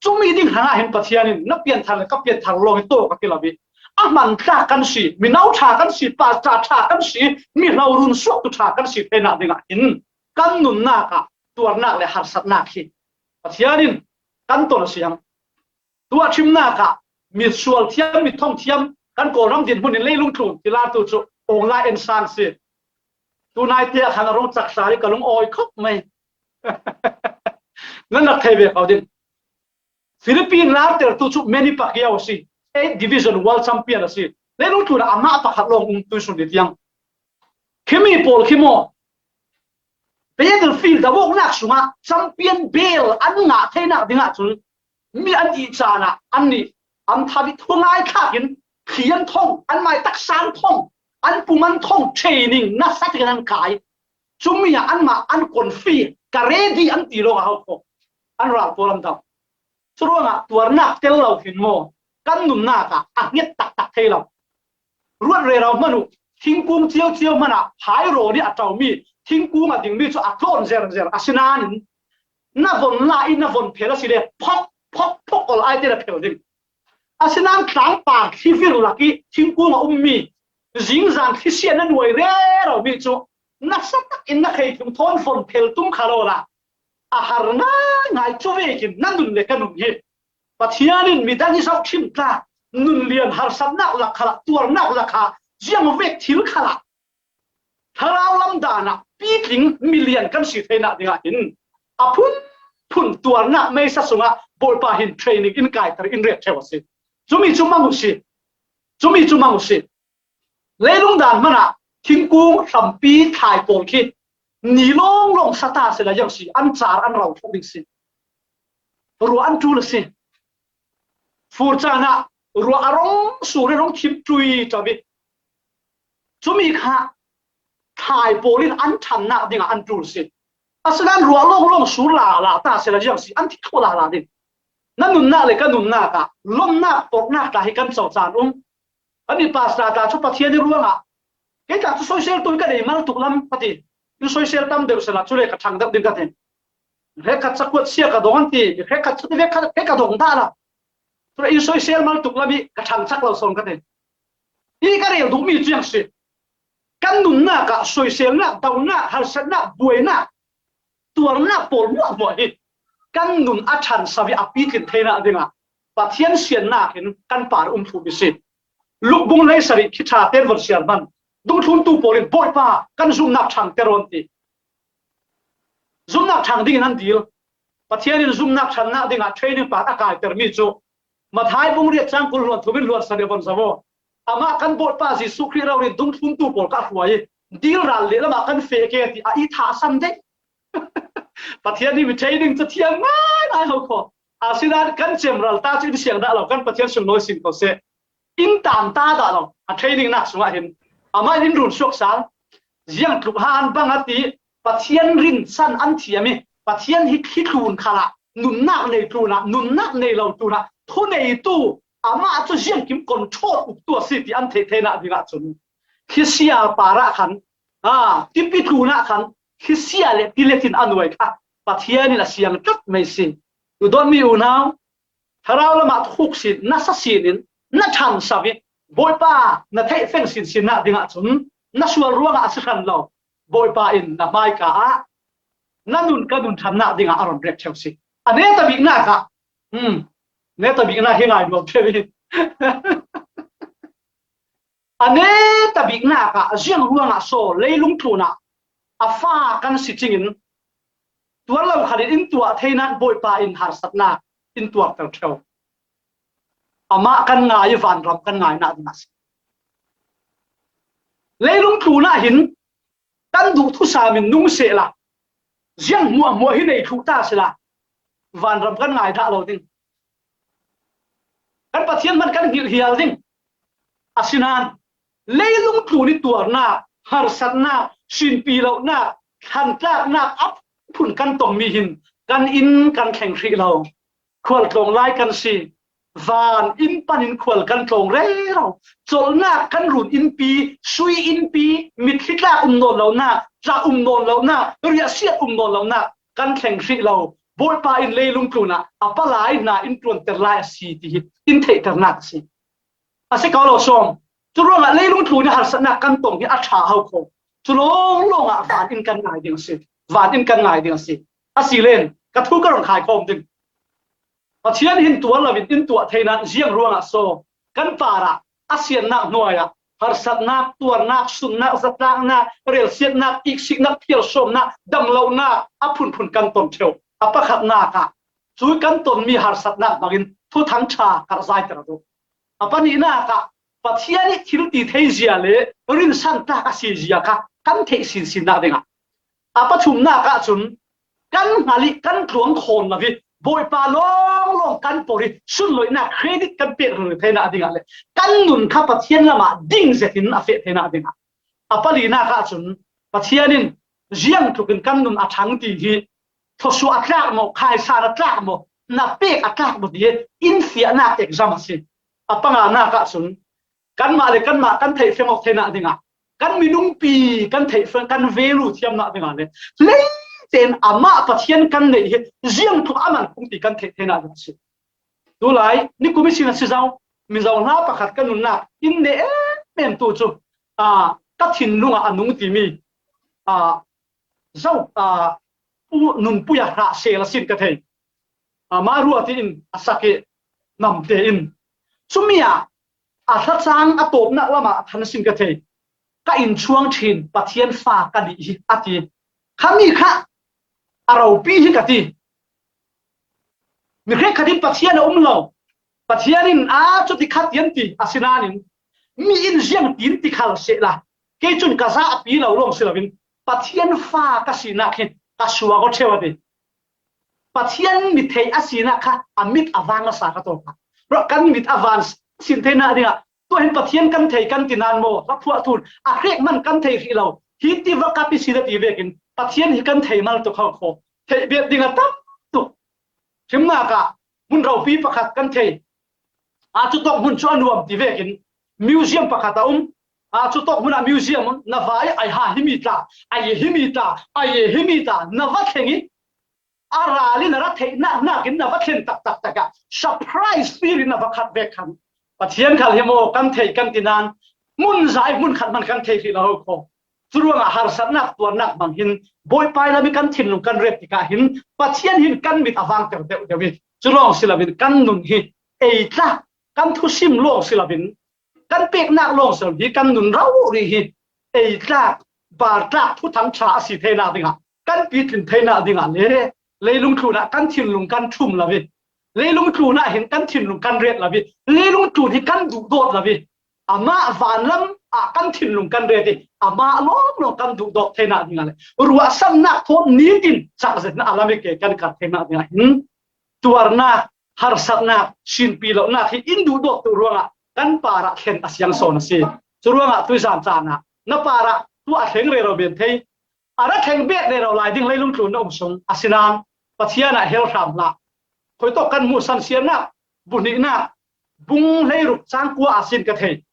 Cumi ding hrangah hin Pathian in na pianthar le ka pianthar lawng hi tawk a ti lo i a hman tlak kan si, mino ṭha kan si, pastor ṭha kan si, mihlo run suaktu ṭha kan si theinak dingah hin kan nunnak ah tuarnak le harsatnak hi Pathian in kan ton a siang. Tuah ṭhimnak ah mitsual thiam, mithong thiam, kan Kawlram dinhmun in leilung tlun tilartu cu online en sang si. Tunaite ah khan a rung cak hra i ka lung awi khawp mai. Nan rak thei ve ko ding. Philippine lartertu cu Manny Pacquiao a si. Eight Division World Champion a si. Leilung tlunah amah pakhat lawng um tuisun ni tiang. Khimi pawl khi maw battlefield a voknak sungah champion bel an ngah theinak dingah cun mi an ih caan ah annih an thawi thungai thlak in thli an thong, an mai taksa an thong, an pum an thong, training nasa takin an kai. Cumi ah anmah an konfi ka ready an ti lawng a hau khawh an ral pawl an dam. Curuangah tuarnak tel lo hin maw kan nunnak ah a hnget taktak thei lo. Ruat rero hmanh uh, thingkung ciocio hmanh ah phairaw nih a ṭaumi thingkung a dingmi cu a tlawn zerzer a si nain na von la i na von phel a si le phok phok phok ol ai te na phel ding. Asinain tlangpar thli vir lak i thingkung a ummi zingzan thlisiah na nuai rero mi cu nasa takin na khei thum thawn von phel tum kha lo la a har ngaingai cu vekin na nun le ka nun hi Pathian in midang i zoh ṭhim tlak nun lian harsatnak lak khalah tuarnak lak kha ziang vek thil khalah thlarau lam dan ah pitling milian kan si theinak dingah hin a phunphun tuarnak meisa sungah Bawipa hin training in kaiter in ret ṭheu a si. Cumi cu mang uh si. Cumi cu mang uh si. Leilung dan hmanh ah thingkung hrampi thlai pawl khi ni lawnglawng sa ta sila ziang si, an car an ro thluh ding si. Ruah an ṭul a si. Fur caan ah ruah a rong sur i rong thim ṭui ṭawi. Cumi kha thlai pawl in an ṭhannak dingah an ṭul si. Asinain ruah lawnglawng sur lala ta sila ziang si, an thi thluh lala ding. Na nunnak le ka nunnak ah lomnak, porhnak tla hi kan co caan um. Kan i pastor ta cu Pathian i ruangah kei tla cu soisel tu ka dei mal tuk lam ka ti. In soisel tam deuh sila cu le ka ṭhang deuh ding ka ti. Hrekhat cakuat sia ka dong an ti, hrekhat cu ti vek kha kei ka dong ta la. Cule in soisel mal tuk lam i ka ṭhang cak lo sawn ka ti. Hi ka rel duhmi cu ziang si. Kan nunnak ah soiselnak, donak, harsatnak, buainak, tuarnak pawl hmuahhmuah hi kan nun a ṭhanso i a pitlin theinak dingah Pathian siannak in kan par um thum i si. Luk bung hleisarih khi ṭha tein von siar hmanh dungthluntu pawl in Bawipa kan zumnak ṭhangter aw an ti. Zumnak ṭhang dingin an dil. Pathian in zumnak ṭhannak dingah training park a kaitermi cu Matthai bung riat cang kul hluan thum in hluan san i von zoh aw. Amah kan Bawipa Jesuh Khrih rori in dungthluntu pawl kha a hruai i dil ral lehlam ah kan feh ke ti a i thahsan deuh. Pathian nih mi training cu thiam ngaingai ho kho. Asinain kan cemral ta cu in siang dah lo, kan Pathian sunglawi sin ko seh. In tan ta dah lo, a training nak sungah hin Amah in in run suak sal. Ziang tluk han bang a ti, Pathian rinsan an thiam i, Pathian hi khi tlun khalah, nunnak nei tlunah, nunnak nei lo tlunah, thuneitu, amah cu ziangkim control uktu a si ti an theih theinak dingah cun, khi sia parah khan, a, tipi tlunah khan, khi sia le tilet in a nuai kha, Pathian in a siang tlat mai si. U dawtmi unau, thlarau lamah thuk sin, na sa sin in, na ṭhan sa i, Bawipa, na theih feng sinsinnak dingah cun, na sual ruangah a si hran lo. Bawipa in na hmaika ah, na nun ka nun ṭhannak dingah a run rek ṭheu si. A neta biknak ah, um, neta biknak hi ngai nuam ṭheu i. A neta biknak ah, ziang ruangah so, leilung tlunah, a fa kan si cingin, tuar lo khalin in tuah theinak Bawipa in harsatnak in tuarter ṭheu. Amah kan ngai i vanram kan ngainak dingah si. Leilung tlunah hin kan duh thusam in nung sehla, ziang hmuahhmuah hi nei thluh ta sila, vanram kan ngai dah lo ding. Kan Pathian hman kan hngilh hial ding. Asinain leilung tlun i tuarnak, harsatnak, sinpi lonak, thlantlaknak a phun kan tongmi hin kan inn kan thleng hrih lo. Khual tlawng lai kan si. Van inn panin khual kan tlawng rero. Colhnak kan run innpi, sui innpi, mitthli tlak um nawn lonak, tla um nawn lonak, riahsiat um nawn lonak kan thleng hrih lo. Bawipa in leilung tlunah a palai hna in ṭuanter lai a si ti hi in theihternak a si. A si ko lo sawm. Cu ruangah leilung tlun i harsatnak kan tong hi a ṭha ho kho. Cu lawnglawng ah van in kan ngai ding a si. Van in kan ngai ding a si. A si len, ka thu ka run khai khawm ding. Pathian hin tuar lo in in tuah theinak ziang ruangah so, kan parah a siannak hnuai ah harsatnak, tuarnak, sunnak, zatlaknak, relsiatnak, iksiknak, phialsawmnak, damlonak a phunphun kan ton ṭheu. A pakhatnak ah cu kan tonmi harsatnak bangin thuthang ṭha karhzaiter a duh. A pahnihnak ah Pathian i thil ti thei zia le rinsan tlak a si zia kha kan theih sinsinnak dingah, a pathumnak ah cun kan hngal i kan tluang khawn lo i Bawipa lawnglawng kan por i sunloihnak credit kan pek rih theinak dingah le kan nun kha Pathian lamah ding zetin a feh theinak dingah, a palinak ah cun Pathian in ziang tlukin kan nun a ṭhang ti hi thluasuah a tlak maw, khaisan a tlak maw, na pek a tlak maw ti hi in fiahnak exam a si. A panganak ah cun kanmah le kanmah kan theih feng awk theinak dingah, kan minungpi kan theih feng, kan value thiamnak dingah le leitein amah Pathian kan neih hi ziang tluk a man kung ti kan theih theinak ding a si. Tulai nikum ihsin a si zong, Mizo hna pakhat kan nunnak in neh emem tu cu, aa, ka thinlung ah a nung timi, aa, zo, aa, pu, nunpui a hrah sel a sin ka thei. Aa, Maru a tiin a sak i namte in. Cumi ah a thlacang a tawpnak lamah a than a sin ka thei. Ka innchuang ṭhin Pathian fa ka nih hi a ti. Khami kha a ropi hi ka ti. Mi hrekkhat in Pathian a um lo. Pathian in aa cuti khat tian ti a si nain mi in ziang tin ti khal sehla, kei cun ka za a pi lo lawng si loin Pathian fa ka sinak hi ka suak aw ṭheu a ti. Pathian mi thei a sinak kha a mit a vang a sa ka tawk a. Ruah kan mit a van sin theinak dingah tuah hin Pathian kan thei kan ti nan maw, ka phuah tun a hrek man kan thei hrih lo. Hi ti va kap i si na ti vekin Pathian hi kan thei mal tuk ho kho. Theih bet ding a tam tuk. Hrimnak ah hmun ropi pakhat kan thei. Aa, cutawk hmun cu a nuam ti vekin museum pakhat a um. Aa, cutawk hmun ah museum na va i ai ha himi tla, ai himi tla, ai himi tla, na va thleng i a ral in a ra theihnak nakin na va thlen taktak tak ah surprise fir in na va khat vek khan Pathian khal hi maw kan thei kan ti nan hmun zai hmun khat man kan thei hrih lo ho kho. Cu ruangah harsatnak tuarnak bang hin Bawipa lam i kan thinlung kan ret tikah hin Pathian hin kan mit a vangter deuh deuh i cu lawng si loin kan nun hi ei tlak kan thusim lawng si loin kan peknak lawng si lo hi kan nun rori hi ei tlak, bar tlak, thuthang ṭha a si theinak dingah kan pitlin theinak dingah le leilung tlunah kan thinlung kan ṭhum lo i leilung tlunah hin kan thinlung kan ret lo i leilung tlun hi kan duhdawt lo i amah vanlam ah kan thinlung kan ret i amah lawnglawng kan duhdawt theinak dingah le ruahsannak thawt nitin cakzet in a lam i ke kan kar theinak dingah hin tuarnak, harsatnak, sinpi lonak hi in duhdawt tu ruangah kan parah thlen a siang sawn a si. Curuangah tuizan caan ah na parah tu a thleng rero ben thei, a ra thleng bet rero lai ding leilung tlun na um sung a sinan Pathian ah hel hram hlah. Khoitawk kan hmuh san siannak, buhnihnak, bung hleiruk cang kua a sin ka thei.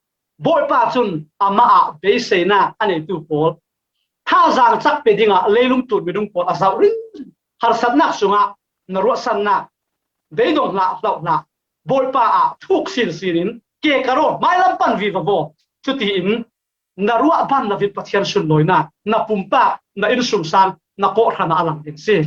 Bawipa cun amah ah beiseinak a neitu pawl thazang cak pe dingah leilung tlun minung pawl a zauh ring. Harsatnak sungah na ruahsannak, beidong hlah, hlauh hlah. Bawipa ah thuk sinsin in ke ka raw, hmailam pan viva vaw. Cutiin na ruah ban lo in Pathian sunlawinak na pumpak, na innsungsang, na kawhhran ah a lang ding si.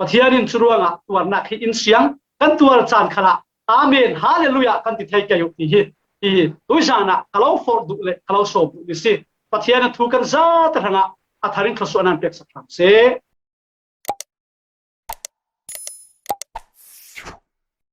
Pathian in curuangah tuarnak hi in siang kan tuar caan khalah Amen, Hallelujah kan ti thei kei uh ti hi. Hi tuizan ah ka lo forh duh le ka lo sawm duh ni si. Pathian a thu kan zate hrangah a tharin thluasuahnak peksak hram seh.